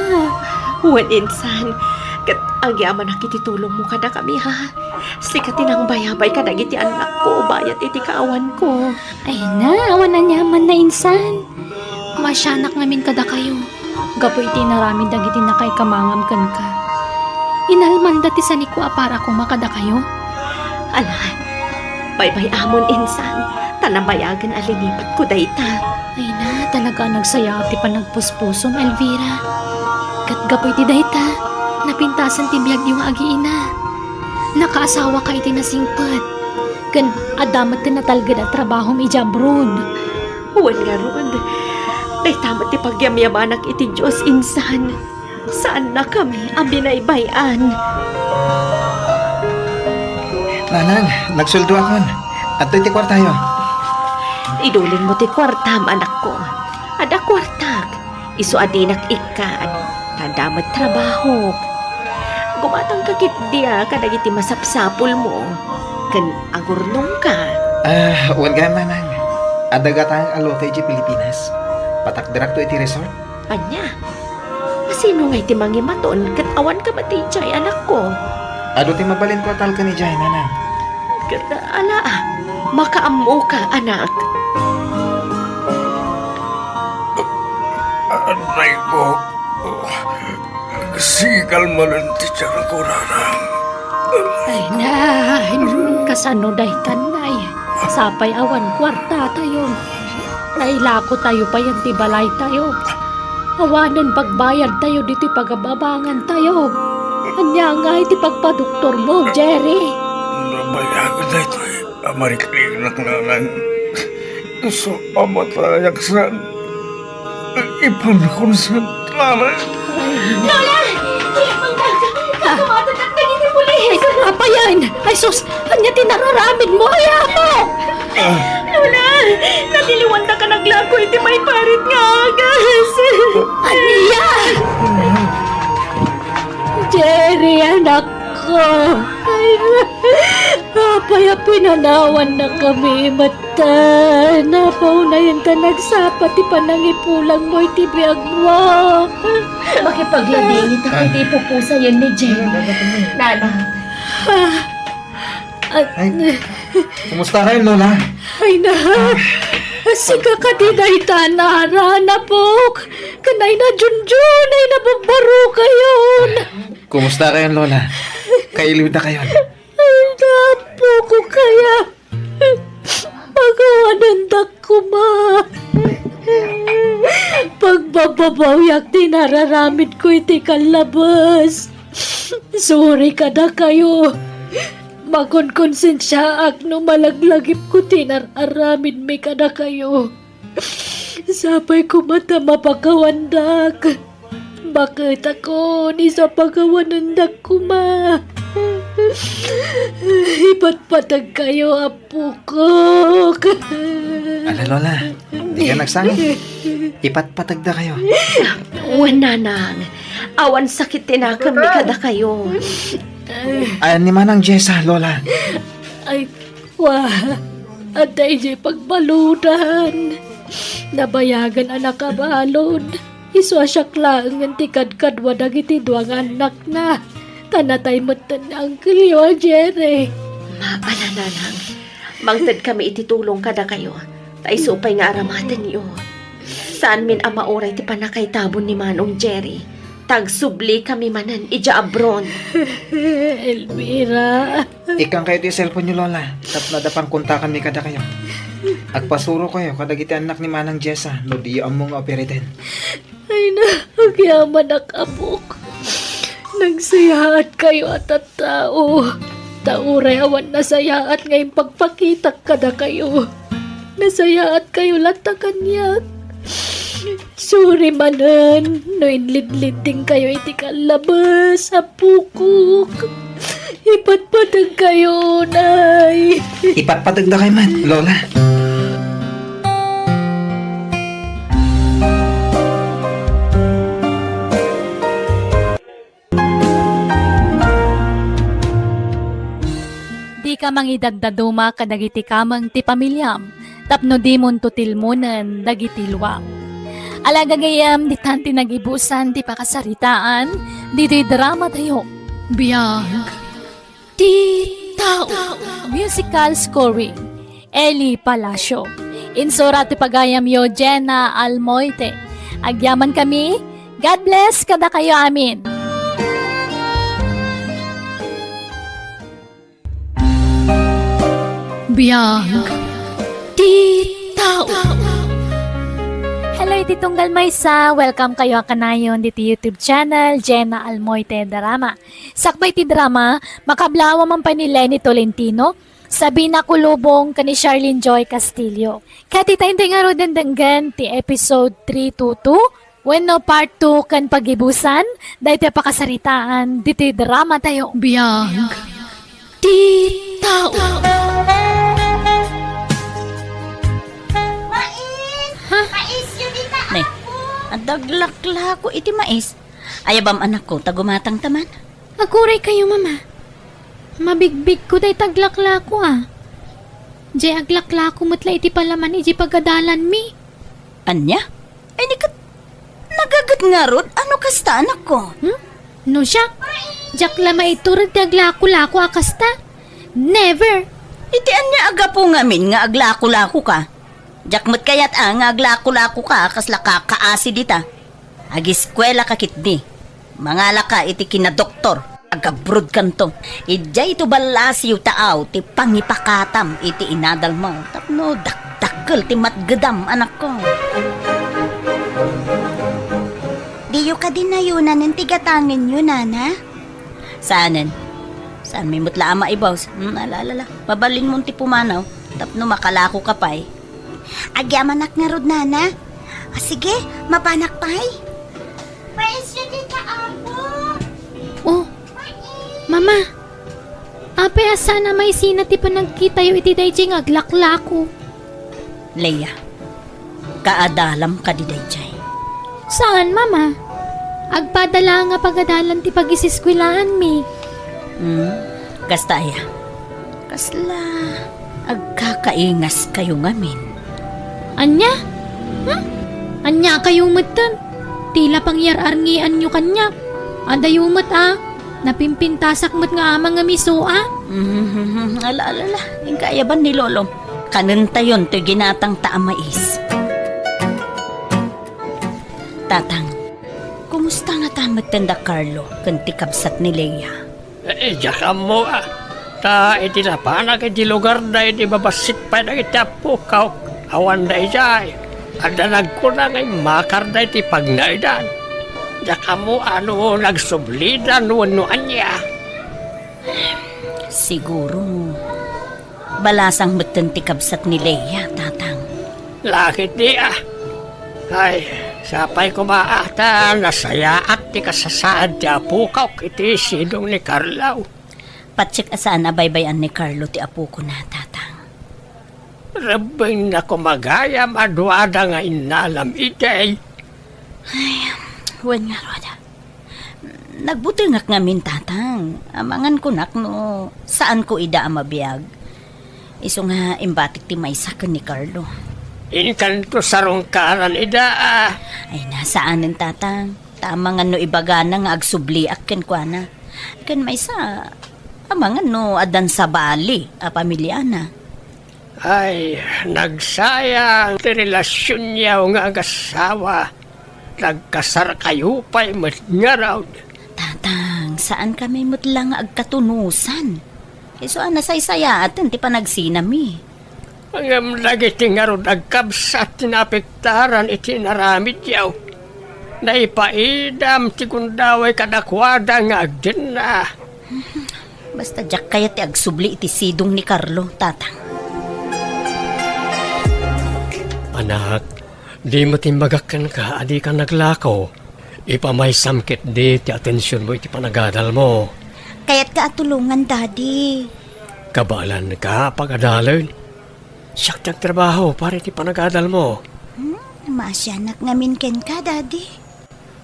Wen insan, ket agyamanak iti tulongmo kadakami, ha? Sika ti nangbayabay kadagiti annakko bayat iti kaawanko. Ay na, awan aniamanna insan. Maasianak ngamin kadakayo gapu iti inaramid dagiti nakaikamangam kenka. Inalmanda ti sanikko a para koma kadakayo. Ala, baybay-amon insan, ta nabayagen a linipatko dayta. Ay na, talaga a nagsayaat ti panagpuspusom, Elvira. Ket gapu iti dayta, napintasen ti biagyo nga agiina. Nakaasawaka iti nasingpet. Ken adda met ti natalged a trabahom idiay abroad. Wen ngarud, dayta met ti pagyamyamanak iti Dios insan. Saannakami a binaybay-an. Nanang, nagsueldoakon. Adtoy ti kuartayo. Idulingmo ti kuartam, anakko. Adda kuartak. Isu a dinak ikkan, ta adda met trabahok. Gumatangka ketdi a kadagiti masapsapulmo, ken agurnongka. Ah, wen gayam, Nanang. Adda gatangek a lote idiay Pilipinas. Patakderakto iti resort. Ania? Sino ngay ti mangimaton ket awanka met idiay, anakko? Adu ti mabalinko a talken idiay, Nanang. Ket, ala, makaammoka, anak. Anayko, sigal manen ti tiangko, Nanang. Ay na, kasano daytan, nay? Sapay awan kuartatayo. Nailakotayo payen ti balaytayo. Awanen pagbayadtayo ditoy pagab-abangantayo. Ania ngay ti pagpadoktormo, Jerry? Nabayagen daytoy a marikningak, Nanang. Isu a matayak san, ipanakon san, Nanang. Lola! Iyakwang dayta! Kadumatetak dagiti pulis! Ay, apayen! Ay, sus! Ania ti nararamidmo? Ay, apo! Lola! Natiliwandaka naglago iti maiparit nga agas! Ania? Jerry, anakko! Ay, apay a pinanawannakami met Ta, napaunayenta nagsapa ti panangipulangmo iti biagmo. Makipagladingit iti pupusayen ni Jen. Nana. Ah, ah, Ay, kumusta kayo, Lola? Ay na, sika kadi dayta, Nana, napok. Kanay na Junjun, ay nababaro kayon. Kumusta kayo, Lola? Kailiw da kayo. Ay, napok ko kaya. Pagawanandak koma. Pagbababawiak ti nararamidko iti kallabes. Sorry kadakayo. Makonkonsensiaak no malaglagipko ti nar-aramidmi kadakayo. Sapay koma ta mapakawandak. Baket ako, ni sa pagawanendak koma. Ipatpategkayo, apokok. Ala, Lola, dika nagsangit. Ipatpategdakayo. Wen, Nanang. Awan sakit ti nakemmi kadakayo. Ayan ni Manang Jessa, Lola. Ay, wa. Adda idiay pagbaludan. Nabayagen a nakabalud. Isu a siak laengen ti kadkadua dagiti dua nga annakna. Ta natay metten ni Angkelyo a Jerry. Maala, Nanang. Mangtedkami iti tulong kadakayo. Ta isu pay nga aramatenyo. Saanmin a mauray ti pannakaitabon ni Manong Jerry. Ta agsublikami manen idiay abroad. Elvira. Ikkankayo ti cellphone-yo, Lola, tapno adda pangkontakanmi kadakayo. Agpasurokayo kadagiti annak ni Manang Jessa no diyo ammo nga uperiten. Ay na, agyamanak, apok. Nagsayaatkayo a tattao. Ta uray awan nasayaat nga impagpakitak kadakayo. Nasayaatkayo latta kaniak. Suri manen no inlidliddingkayo iti kallabes, apokok. Ipatpategkayo, Nay. Ipatpategdakayo met, Lola. Dika mangidaddaduma kadagiti kameng ti pamiliam tapno dimonto tilmonen dagiti luam. Ala gagayyem, ditan ti nagibusan ti pakasaritaan ditoy dramatayo. Biag ti tao. Musical scoring, Eli Palacio. Insura ti pagayamyo, Jenna Almoite. Agyamankami. God bless kadakayo amin. Biag ti tao. Hello, iti tunggal maysa. Welcome kayo a kanayon diti YouTube channel, Jenna Almoite Drama. Sakbay ti drama, makablaaw man pay ni Lenny Tolentino, Sabina Kulubong ken ni Charlene Joy Castillo. Ket ita inday ngaruden denggen ti episode three two two wenno part two ken pagibusan daytoy a pakasaritaan ditoy dramatayo. Biag ti tao. Mais! Ha? Mais, Yudita, ne, apo! Adda aglaklako iti mais. Ayabam, anakko, ta gumatangta man. Aguray kayo, Mama. Mabigbigko dayta aglaklako, a. Jay aglaklako met la iti palaman iti pagadalanmi. Ania? Ay, ni ket nagaget ngarud? Ano kasta, anakko? Hmm? No siak, diak la maiturod ti aglakolako a kasta. Never! Iti ania a gapu ngamin nga aglakolakoka? Diak met kayat a nga aglakolakoka a kasla kakaasi dita. Agiskuelaka ketdi. Mangalaka iti kinadoktor. Agabrodkanto. Idiay ito ballasiw taaw ti pangipakatam iti inadalmo tapno dakdakkel ti matgedam, anakko. Diyo kadi nayonanen ti gatangenyo, Nana? Saanen. Saanmi met la a maibus. Hmm, ala, ala, ala. Mabalinmon ti pumanaw tapno makalakoka pay. Agyamanak ngarud, Nana. A, sige, mapanak pay. Maisyo dita, Apo. Oh, Mama. Apay a saan a maisina ti panagkitayo iti daydiay nga aglaklako? Leia, kaadalam kadi daydiay? Saan, Mama. Agpada laeng a pagadalan ti pagisiskuelaanmi. Hmm, kasta aya? Kasla agkakaingaskayo ngamin. Ania? Hmm? Aniakayo metten? Ti la pangyar-arngianyo kaniak. Adayo met a, napimpintasak met nga amang nga miso a. Mhm, ala, ala, ala. Inka ayaban ni Lolom. Kanentayon toy ginatangta a mais. Tatang, kumusta ngata metten da Carlo ken ti kabsat ni Leia? Eh, diak ammo a. Ta iti napanak iti lugarda idi babassit pay dagiti appokaw, awan daydiay. Adda nagkuna nga immakarda iti pagnaedan. Diak ammo a no nagsublidan wenno ania. Siguro, balasang metten ti kabsat ni Leia, Tatang. Lakit di a. Ay, sapay koma a ta nasayaat ti kasasaad ti apokak iti sidong ni Carlo. Patsek a saan a baybay-an ni Carlo ti apokona, Tatang. Rebbengna koma gayam a duada nga innalam idiay. Ay, wen ngarud. Nagbutengak ngamin, Tatang. Amangan kunak no saanko ida a mabiag. Isu nga imbatik ti maysa ken ni Carlo. Inkanto sarungkaran ida, a. Ay, na, saanen, Tatang. Ta amangan no ibagana nga agsubliak kenkuana. Ken maysa, amangan no addan sabali a pamiliana. Ay, nagsayang ti relasionyo nga agassawa. Nagkasarkayo pay met ngarud. Tatang, saankami met la nga agkatunosan. Isu a nasaysayaaten ti panagsinami. Ngem dagiti ngarud agkabsat ti naapektaran iti inaramidyo. Naipaidam ti gundaway kadakuada nga agdenna. Basta diak kayat ti agsubli iti sidong ni Carlo, Tatang. Anak, dimo timbagak kenka a dika naglako. Ipamaysam ketdi ti atensionmo iti panagadalmo. Kayatka a tulongan, Daddy. Kabaelanka a pagadalen. Siak ti agtrabaho para iti panagadalmo. Hmm, maasianak ngamin kenka, Daddy.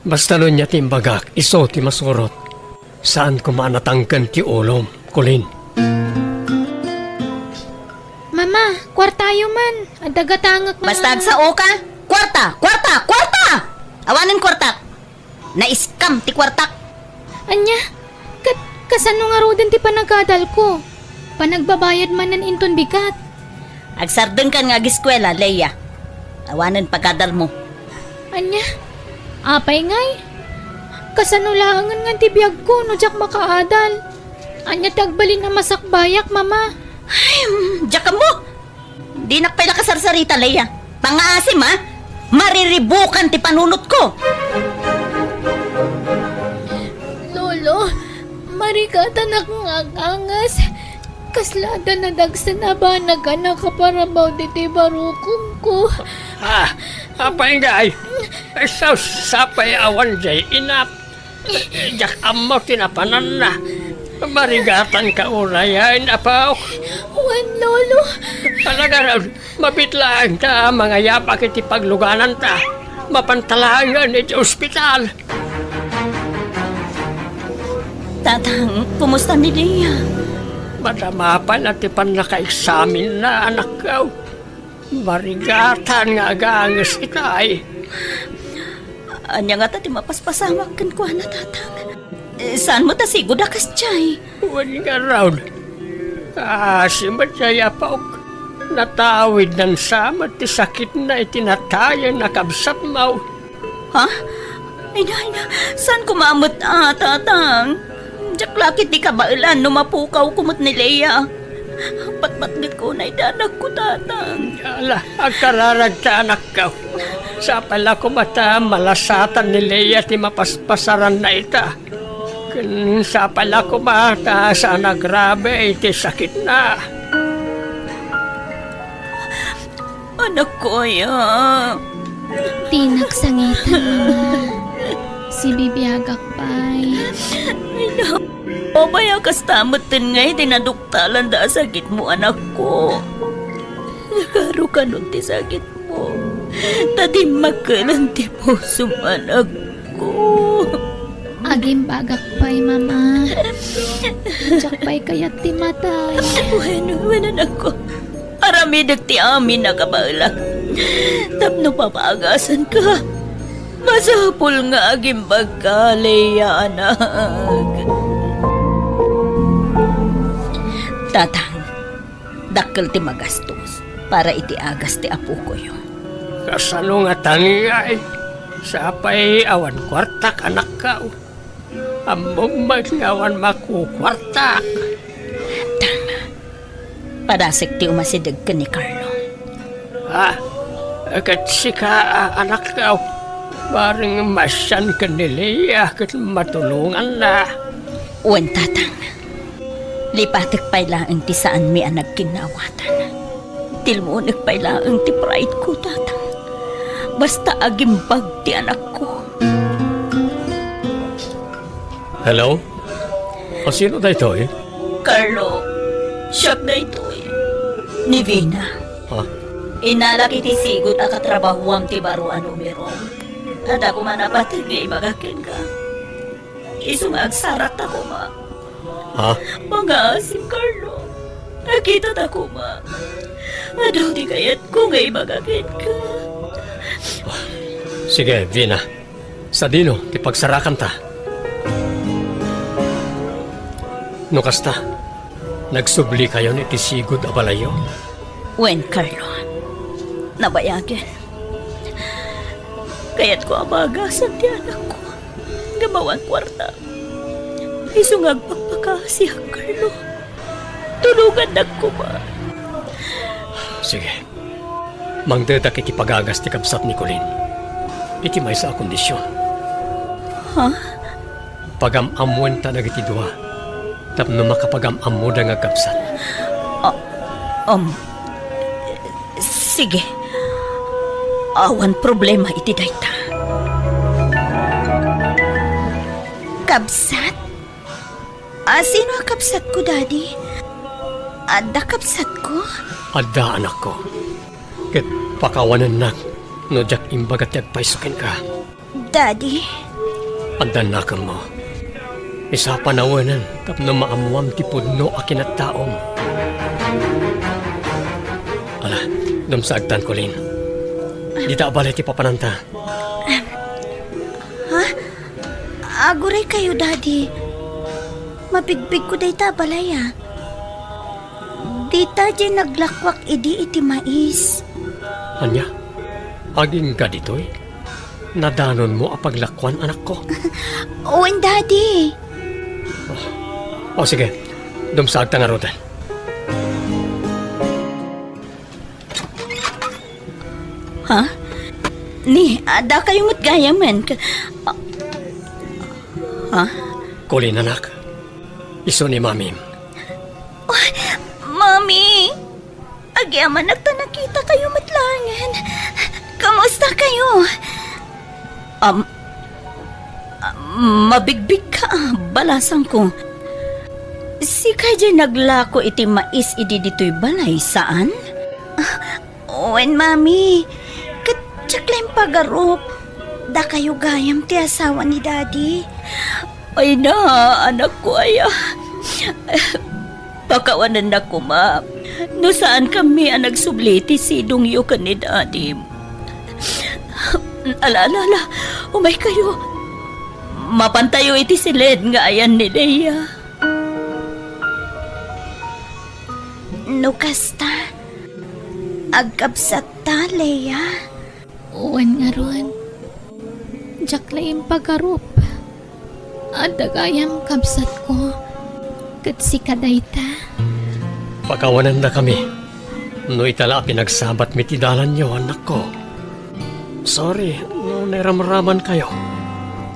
Basta no ania ti imbagak, isu ti masurot. Saan koma a natangken ti ulom, Colleen. Mama, kuartayo man. Adda gatangek nga... Basta agsaoka, kuarta, kuarta, kuarta! Awanen kuartak. Naiskam ti kuartak. Ania? Ket kasano ngaruden ti panagadalko? Panagbabayad manen inton bigat. Agsardengkan nga ageskuela, Leia. Awanen pagadalmo. Ania? Apay ngay? Kasano laengen ngan ti biagko no diak makaadal? Ania ti agbalin a masakbayak, Mama? Ay, mm, diak ammo. Dinak pay la kasarsarita, Leia. Pangngaasim, a? Mariribukan ti panunotko. Lolo, marigatanak nga aganges. Kasla adda nadagsen a banag a nakaparabaw ditoy barukongko. Ah, apay ngay? Sapay awan jay inap. Diak ammo ti napananna. Marigatanka unayen, apok. Wen, Lolo. Talaga, mabiit laeng ta mangayapak iti paglugananta. Mapanta laengen iti ospital. Tatang, kumusta ni Leia? Madama pay la ti pannakaeksaminna, anakko. Marigatan nga aganges itay. Ania ngata ti mapaspasamak kenkuana, Tatang? Eh, saan met a sigud a kasdiay? Wen ngarud. Kaasi met jay, apok. Natawidnan sa met ti sakitna iti natayen a kabsatmo. Ha? Ay, na, ay, na. Saan ko maamet, a, Tatang? Diak la ketdi kabaelan no mapukawko met ni Leia. Patpatgetko unay ti anakko, Tatang. Ala, agkararag ta, anakko. Sapay la koma ta malasatan ni Leia ti mapaspasaranna ita. Ken sapay la koma ta saan a grabe iti sakitna. Anakko aya. Dinak sangiten, Mama. Sibibiagak pay. Ay, na. Apay a kasta metten ngay ti naduktalanda a sakitmo, anakko? Nagaro kanon ti sakitmo. Ta dimmakkelan ti pusom, anakko. Agimbagak pay, Mama. Diak pay kayat ti matay. Wen, wen, anakko. Aramidek ti amin a kabaelak. Tapno papaagasanka. Masapul nga agimbagka, Leia, anak. Tatang, dakkel ti magastos para iti agas ti apokoyo. Kasano ngatan ngay? Sapay awan kuartak, anakko. Ammok met nga awan makukuartak. Tama. Padasek ti umasideg ken ni Carlo. Ah, ket sika, a, anakko, bareng masian ken ni Leia ket matulonganna. Wen, Tatang. Lipatek pay laeng ti saanmi a nagkinnaawatan. Tilmonek pay laeng ti pride ko, Tatang. Basta agimbag ti anakko. Hello? O, sino daytoy? Carlo, siak daytoy. Ni Vina. Ha? Innalak iti sigud a katrabahuam ti baro a numero. Adda koma napateg nga ibaga kenka. Isu nga agsarakta koma. Ha? Mangaasim, Carlo. Nakitata koma. Adu ti kayatko nga ibaga kenka. Sige, Vina. Sadino ti pagsarakanta? No kasta, nagsublikayon iti sigud a balayyo? Wen, Carlo. Nabayagen. Kayatko a maagasan ti anakko nga mawan kuarta. Isu nga agpakpakaasiak, Carlo. Tulongannak koma. Sige. Mangdedak iti pagagas ti kabsat ni Colin. Iti maysa a kondisyon. Ha? Pagam-ammoenta dagiti dua tapno makapagam-ammoda nga agkabsat. Ah, um, sige. Awan problema iti dayta. Kabsat? A, sino a kabsatko, Daddy? Adda kabsatko? Adda, anakko. Ket pakawanennak no diak imbaga ti agpayso kenka. Daddy? Adda nakemmo. Isapana wenno tapno maammuam ti pudno a kinattaom. Ala, dumsaagtan, Colin. Dita a balay ti papananta. Ha? Aguraykayo, Daddy. Mabigbigko dayta a balay, a. Dita diay naglakuak idi iti mais. Ania? Agingga ditoy? Nadanonmo a paglakuan, anakko? Wen, Daddy. O, sige. Dumsaagta ngaruden. Ha? Ni, adda kayo met gayamen. Ka-, ah, ha? Colin, anak. Isu ni Mamim. Oh, Mami! Agyamanak ta nakita kayo met laengen. Kamusta kayo? Um, mabigbigka, balasangko. Sika diay naglako iti mais idi ditoy balay, saan? Wen, Mami. Ket diak la impagarup. Dakayo gayam ti asawa ni Daddy. Ay na, anakko aya. Pakawanennak koma no saankami a nagsubli iti sidongyo ken ni Daddy. Ala, ala, ala. Umaykayo. Mapantayo iti siled nga ayan ni Leia. No kasta, agkabsatta, Leia. Wen ngarud, diak la impagarup. Adda gayam kabsatko, ket sika dayta. Pakawanendakami no ita la a pinagsabatmi ti dalanyo, anakko. Sorry no nairamramankayo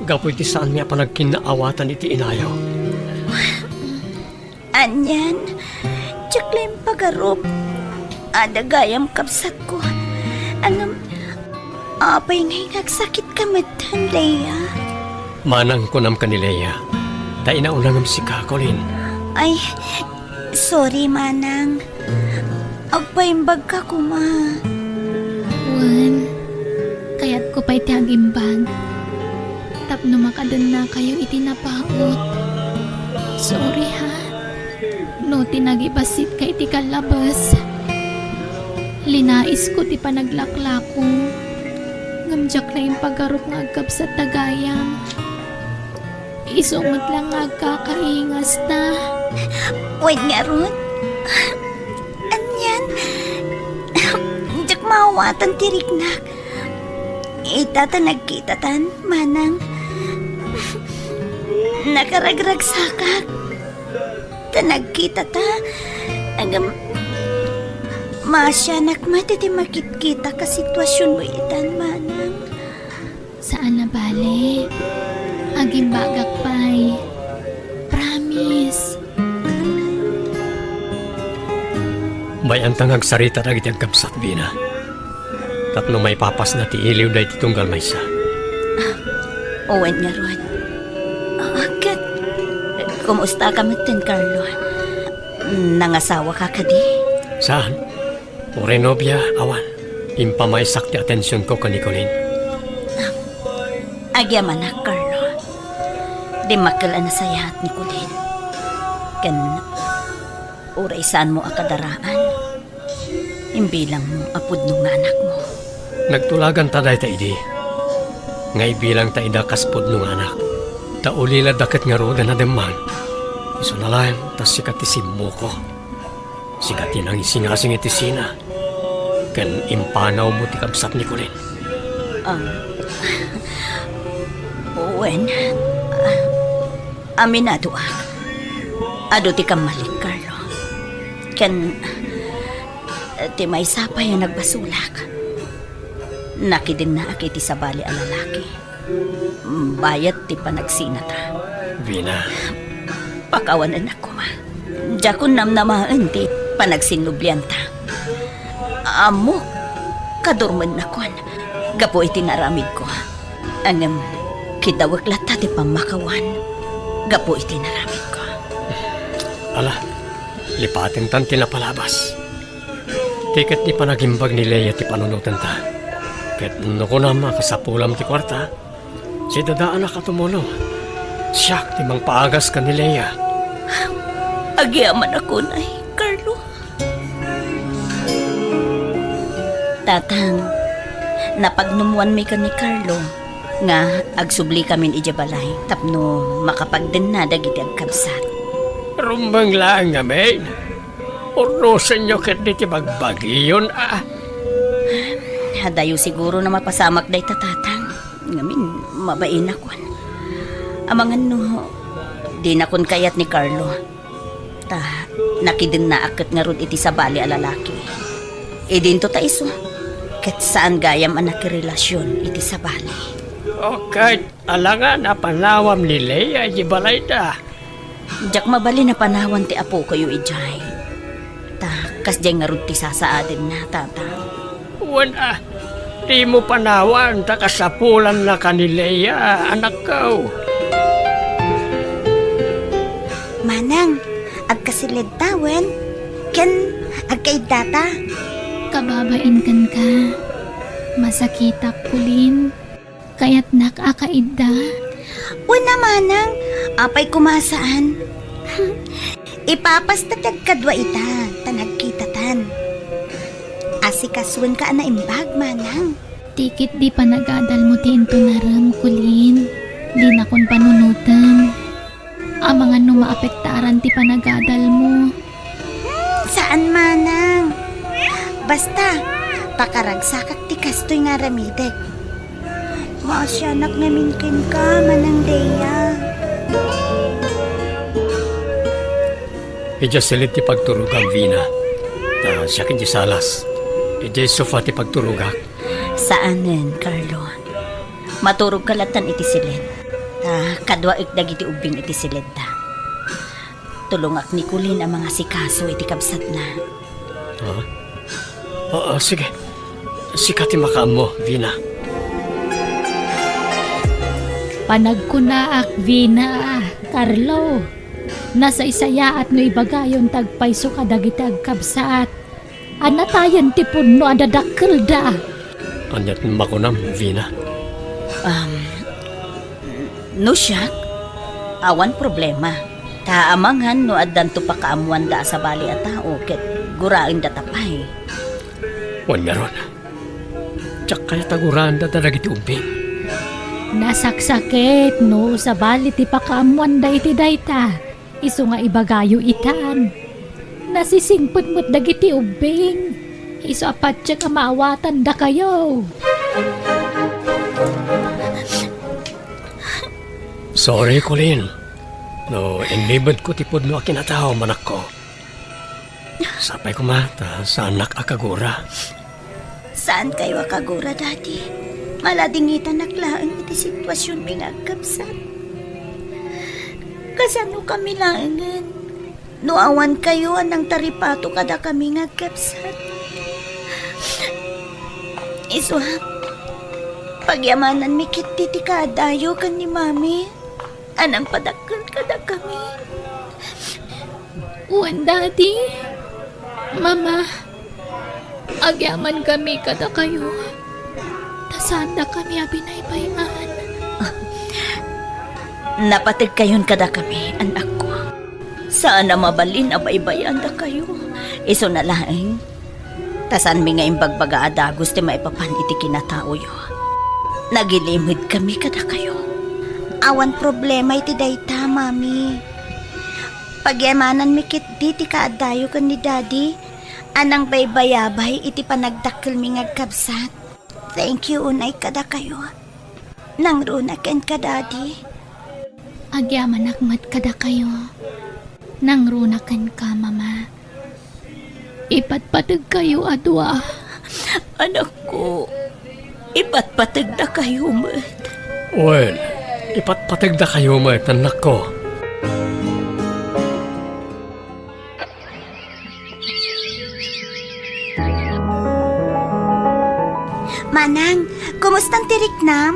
gapu iti saanmi a panagkinnaawatan iti inayo. Anian, diak la impagarup. Adda gayam kabsatko. Ngem, apay ngay nga agsakitka metten, Leia? Manang kunam ken ni Leia, ta inauna ngem sika, Colin. Ay, sorry, Manang. Agpaimbagka koma. Wen, kayatko pay ti agimbag tapno makadennakayo iti napaut. Sorry, ha? No ti nagibasitka iti kallabes, linaisko ti panaglaklakom. Ngem diak la impagarup nga agkabsat ta gayam. Isu met la nga agkakaingasta. Wen ngarud? Anian? Diak maawatan ti riknak. Ita ta nagkitatan, Manang. Nakaragragsakak. Ta nagkitata. Ngem, maasianak met iti makitkita a situasionmo itan, Manang. Saan a bale. Agimbagak pay. Promise. Bay-anta nga agsarita dagiti agkabsat, Vina. Tapno maipapasda ti iliwda iti tunggal maysa. Wen ngarud. Ah, ket, kumustaka metten, Carlo? Nangasawaka kadi? Saan? Uray nobia, awan. Impamaysak ti atensionko ken ni Colleen. Agyamanak, Carlo. Dimmakkel a nasayaat ni Colleen. Ken uray saanmo a kadaraan, imbilangmo a pudno nga anakmo. Nagtulaganta dayta idi, nga ibilangta ida kas pudno nga anak. Ta ulilada ket ngarud a nademmang. Isuna laeng ta sika ti simmoko. Sika ti nangisingasing iti sina, ken impanawmo ti kabsat ni Colleen. Ah, wen, ah, aminadoak. Adu ti kammalik, Carlo. Ken, ah, ti maysa pay a nagbasolak. Nakidennaak iti sabali a lalaki. Bayat ti panagsinata. Vina. Pakawanennak koma. Diakon namnamaen ti panagsinnublianta. Ammok, kadurmennakon gapu iti naramidko. Ngem, kidawek latta ti pammakawan gapu iti naramidko. Ala, lipatentan ti napalabas. Ti ket ti panagimbag ni Lea ti panunotenta. Ket no kunam a kasapulam ti kuarta, sidadaanak a tumulong. Siak ti mangpaagas ken ni Lea. Agyamanak unay, Carlo. Tatang, napagnummuanmi ken ni Carlo nga agsublikamin idiay balay tapno makapagdenna dagiti agkabsat. Rumbeng laeng ngamin. Urnosenyo ketdi ti bagbagiyon, a. Adayo siguro a mapasamak dayta, Tatang. Ngamin, mabainakon. Amangan no, dinakon kayat ni Carlo. Ta, nakidennaak ket ngarud iti sabali a lalaki. Idinto ta isu, ket saan gayam a nakirelasion iti sabali. O ket, alangan a panawam ni Lea iti balayda. Diak mabalin a panawan ti apokayo idiay. Ta, kasdiay ngarud ti sasaadenna, Tatang. Wen a, dimo panawan ta kasapulannaka ni Lea, anakko. Manang, agkasilidta wen? Ken agkaiddata? Kababain kenka. Masakitak, Colleen. Kayatnak a kaidda? Wen a, Manang, apay koma a saan? Ipapasta ti agkadua ita, ta nagkitatan. Asikasoenka a naimbag, Manang. Ti ketdi panagadalmo ti intunarem, Colleen. Dinakon panunoten. Amangan no maapektaran ti panagadalmo. Hmm, saan, Manang. Basta, pakaragsakak ti kastoy nga aramidek. Maasianak ngamin kenka, Manang Lea. Idiay silid ti pagturogam, Vina. Ta siak idiay salas. Idiay sofa ti pagturogak. Saanen, Carlo. Maturogka lattan iti silid. Ta kaduaek dagiti ubbing iti silidda. Tulongak ni Colleen a mangasikaso iti kabsatna. Ha? Oo, sige. Sika ti makaammo, Vina. Panagkunaak, Vina, Carlo. Nasaysayaat no ibagayon ti agpayso kadagiti agkabsat. Anatayen ti pudno a dadakkelda. Aniat makunam, Vina? Um, no siak, awan problema. Ta amangan no addanto pakaammoanda a sabali a tao ket guraendata pay. Wen ngarud, diak kayat a guraenda dagiti ubbing. Nasaksakit no sabali ti pakaammoanda iti dayta. Isu nga ibagayo itan. Nasisingpet met dagiti ubbing. Isu a patiek a maawatandakayo. Sorry, Colleen. No, inmibedko ti pudno a kinatao, manakko. Sapay koma, ta saanak a kagura. Saankayo a kagura, Daddy. Maladingitanak laeng iti situasionmi nga agkabsat. Kasano kami laengen no awan kayo a nangtaripato kadakami nga agkabsat? Isu a, pagyamananmi ketdi ti kaadayo ken ni Mami a nangpadakkel kadakami. Wen, Daddy, Mama, agyamankami kadakayo. Ta saandakami a binaybay-an. Napategkayon kadakami, anakko. Saan a mabalin a baybay-andakayo. Isuna laeng, ta saanmi nga imbagbaga a dagus ti maipapan iti kinataoyo. Nagilimedkami kadakayo. Awan problema iti dayta, Mami. Pagyamananmi ketdi ti kaaddayo ken ni Daddy a nangbaybayabay iti panagdakkelmi nga agkabsat. Thank you unay kadakayo. Nangruna kenka, Daddy. Agyamanak met kadakayo. Nangruna kenka, Mama. Ipatpategkayo a dua. Anakko, ipatpategdakayo met. Wen, ipatpategdakayo met, anakko. Manang, kumustan ti riknam?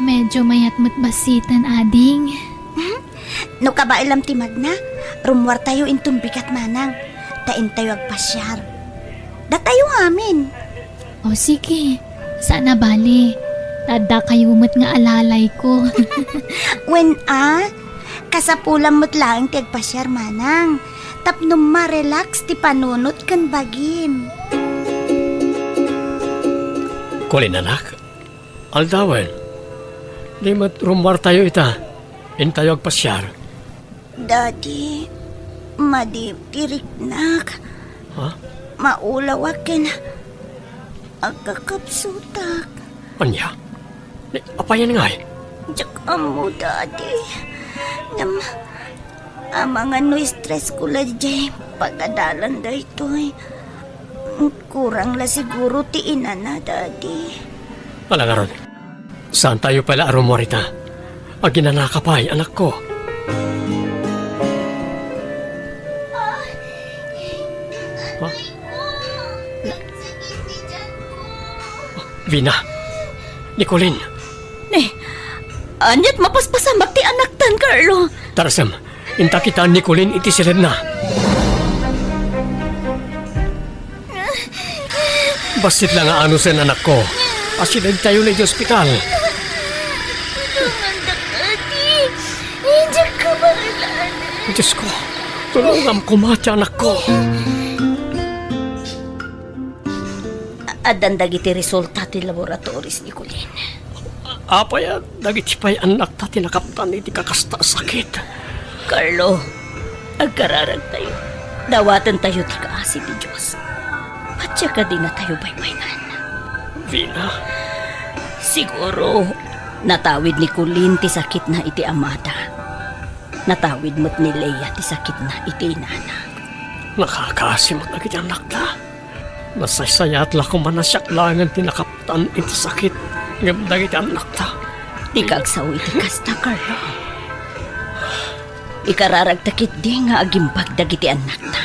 Medyo mayat met bassiten, ading. No kabaelam ti magna, rummuartayo inton bigat, Manang, ta intayo agpasiar. Datayo amin. O sige, saan a bale. Ta addakayo met nga alalayko. Wen a, kasapulan met laeng ti agpasiar, Manang, tapno ma-relax ti panunot ken bagim. Colin, anak, aldawen, di met rummuartayo ita. Intayo agpasiar. Daddy, madiw ti riknak. Ha? Maulawak ken agkakapsutak. Ania? Ni, apayan ngay? Diak ammo, Daddy. Ngem, amangan no stress ko la diay pagadalan daytoy. Kurang la siguro ti inana, Daddy. Ala ngarud, saantayo pay la a rummuar ita. Aginanaka pay, anakko. Ha? Vina, Nicolin. Ni, aniat mapaspasamak ti anaktan, Carlo? Tarasem, inta kitaan ni Colin iti siledna. Bassit la nga anusen, anakko. Asidegtayon iti ospital. Tulongandak, Daddy. Diak kabaelan. Diosko, tulongam koma ti anakko. Addan dagiti resulta ti laboratories ni Colin. Apay a dagiti pay annakta ti nakaptan iti kakasta a sakit? Carlo, agkararagtayo. Dawatentayo ti kaasi ti Dios. Patse kadi natayo baybay-an. Vina. Siguro, natawid ni Colin ti sakitna iti amada. Natawid met ni Lea ti sakitna iti inana. Nakakaasi met dagiti annakta. Nasaysayaat la koma a siak laengen ti nakaptan iti sakit ngem dagiti annakta. Dika agsao iti kasta, Carlo. Ikararagta ketdi nga agimbag dagiti annakta.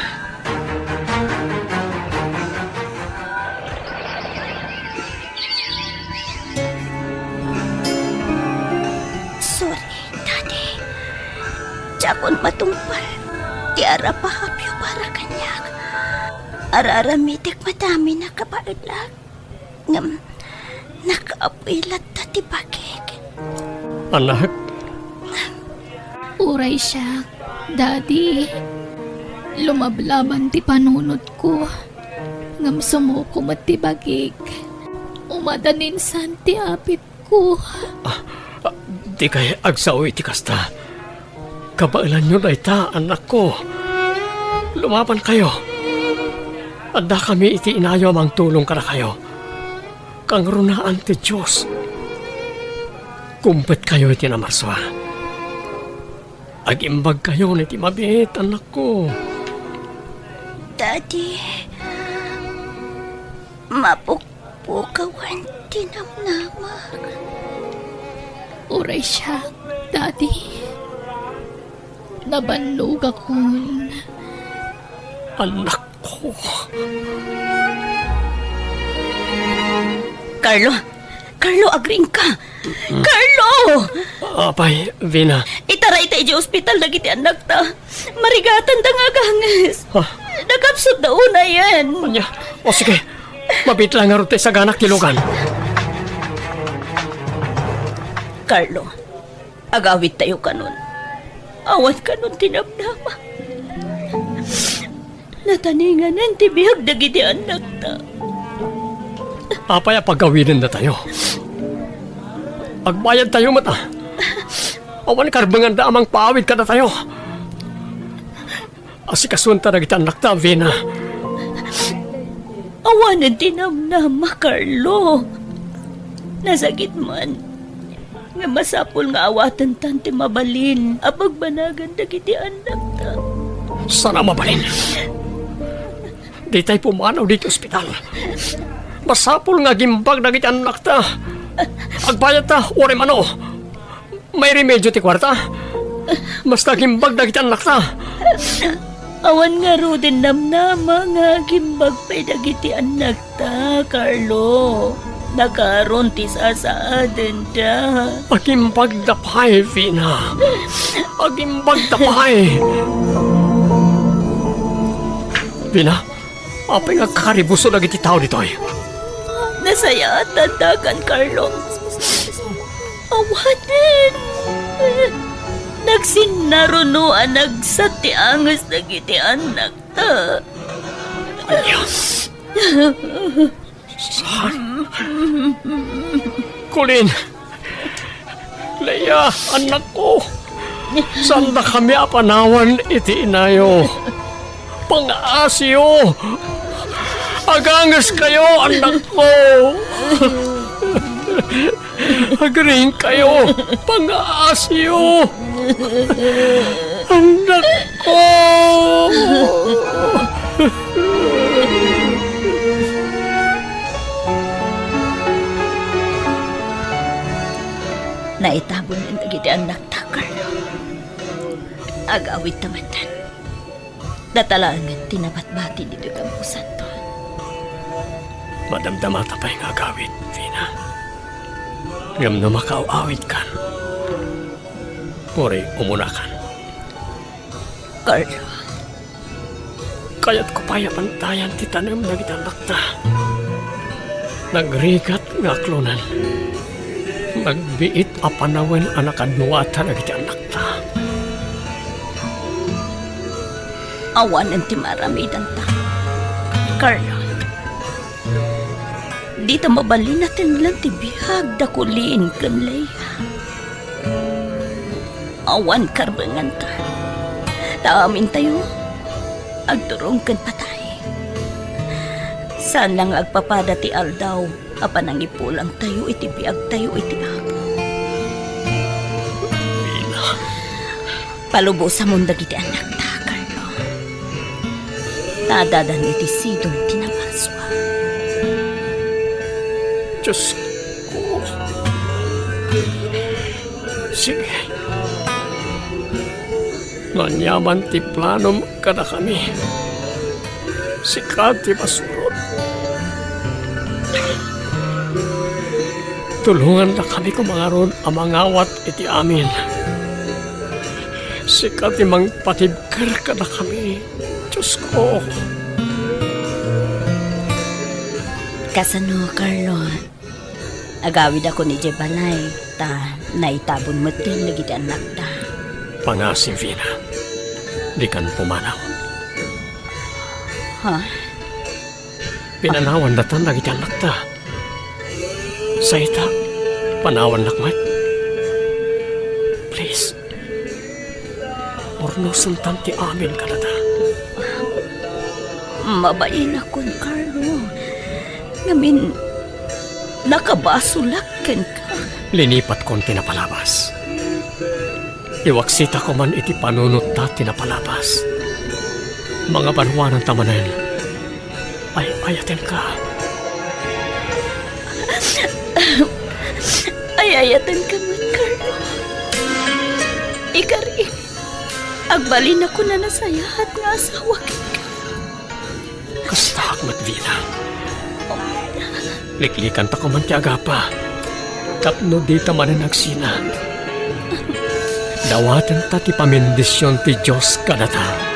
Sorry, Daddy. Diakon matungpal ti arapahapyo para kaniak. Araramitek met amin a kabaelak. Ngem, nakaapuy latta ti bagik. Anak. Uray siak, Daddy. Lumablaban ti panunotko. Ngem sumuko met ti bagik. Umadaninsan ti apit ko. Ah, ah, dikay agsao iti kasta. Kabaelanyo dayta, annakko. Lumabankayo. Addakami iti inayo a mangtulong kadakayo. Kangrunaan ti Dios. Kumpetkayo iti namarsua. Agimbagkayon iti mabiit, annakko. Daddy, mapukpukawan ti namnamak. Uray siak, Daddy. Nabannogakon. Annakko. Carlo! Carlo, agriingka! Carlo! Apay, Vina. Itarayta idiay ospital dagiti annakta. Marigatanda nga aganges. Ha? Nakapsutda unayen. Ania? O sige, mabiit laeng ngarud ta isaganak ti lugan. Carlo, agawidtayo kanon. Awan kanon ti namnama. Nataninganen ti biag dagiti annakta. Apay a pagawidendatayo? Agbayadtayo met, a. Awan karbenganda a mangpaawid kadatayo. Asikasuenta dagiti annakta, Vina. Awanen ti namnama, Carlo. Nasakit man. Nga masapul nga awatentan ti mabalin a pagbanagan dagiti annakta. Saan a mabalin? Ditay pumanaw ditoy ospital. Masapul nga agimbag dagiti annakta. Agbayadta, uray mano. Mairemedio ti kuarta. Basta agimbag dagiti annakta. Awan ngaruden namnama nga agimbag pay dagiti annakta, Carlo. Nakaron ti sasaadenda. Agimbagda pay, Vina. Agimbagda pay. Vina, apay nga agkakaribuso dagiti tao ditoy? Nasayaatandakan, Carlo. Awanen. Nagsinnaruno a nagsat ti anges dagiti annakta. Ania? Saan? Colleen! Leia, annakko! Saandakami a panawan iti inayo. Pangaasiyo! Agangeskayo, annakko! Agriingkayo! Pangaasiyo! Annakko! Naitabon dagiti annakta, Carlo. Agawidta metten. Data laengen ti nabatbati ditoy kamposanto. Madamdamata pay nga agawid, Vina. Ngem no makaaw-awidkan, uray umunakan. Carlo. Kayatko pay a pantayan ti tanem dagiti annakta. Nagrigat nga aklonen. Nagbiit a panawen a nakadnuata dagiti annakta. Awanen ti maaramidanta, Carlo. Dita mabalin a tengngen ti biag da Colleen ken Leia. Awan karbenganta. Ta amintayo, agturong ken patay. Saan la nga agpapada ti aldaw a panangipulangtayo iti biagtayo iti Apo. Mina. Palubosamon dagiti annakta, Carlo. Ta addadan iti sidong ti namarsua. Diyos ko. Sige. No aniaman ti planom kadakami, sika ti masurot. Tulongandakami koma ngarud a mangawat iti amin. Sika ti mangpatibker kadakami, Diyos ko. Kasano, Carlo? Agawidakon idiay balay, ta naitabon metten dagiti annakda. Pangasim, Vina. Dikan pumanaw. Ha? Pinanawandatan dagiti annakta. Sayta, panawannak met. Please. Urnosentan ti amin kadata. Mabainakon, Carlo. Ngamin, nakabasolak kenka. Linipatkon ti napalabas. Iwaksita koman iti panunot ta ti napalabas. Mangabaruananta manen. Ay-ayatenka. Ay-ayatenka met, Carlo. Ikari, agbalinakon a nasayaat nga asawa kenka. Kastaak met, Vina. Liklikanta koman ti agapa. Tapno dita manen agsinag, dawatenta ti pamendisyon ti Dios kadata.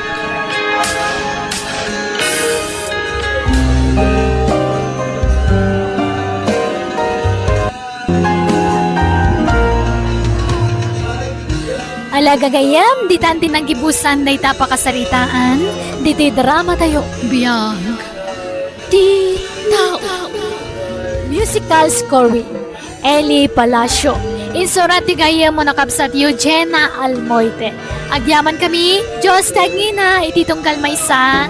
Ala gagayyem, ditan ti nanggibusan dayta pakasaritaan, ditoy dramatayo. Biag ti tao. Musical scoring, Eli Palacio. Insurat ti gayyem wenno kabsatyo, Jenna Almoite. Agyamankami, Dios ti agngina iti tunggal maysa.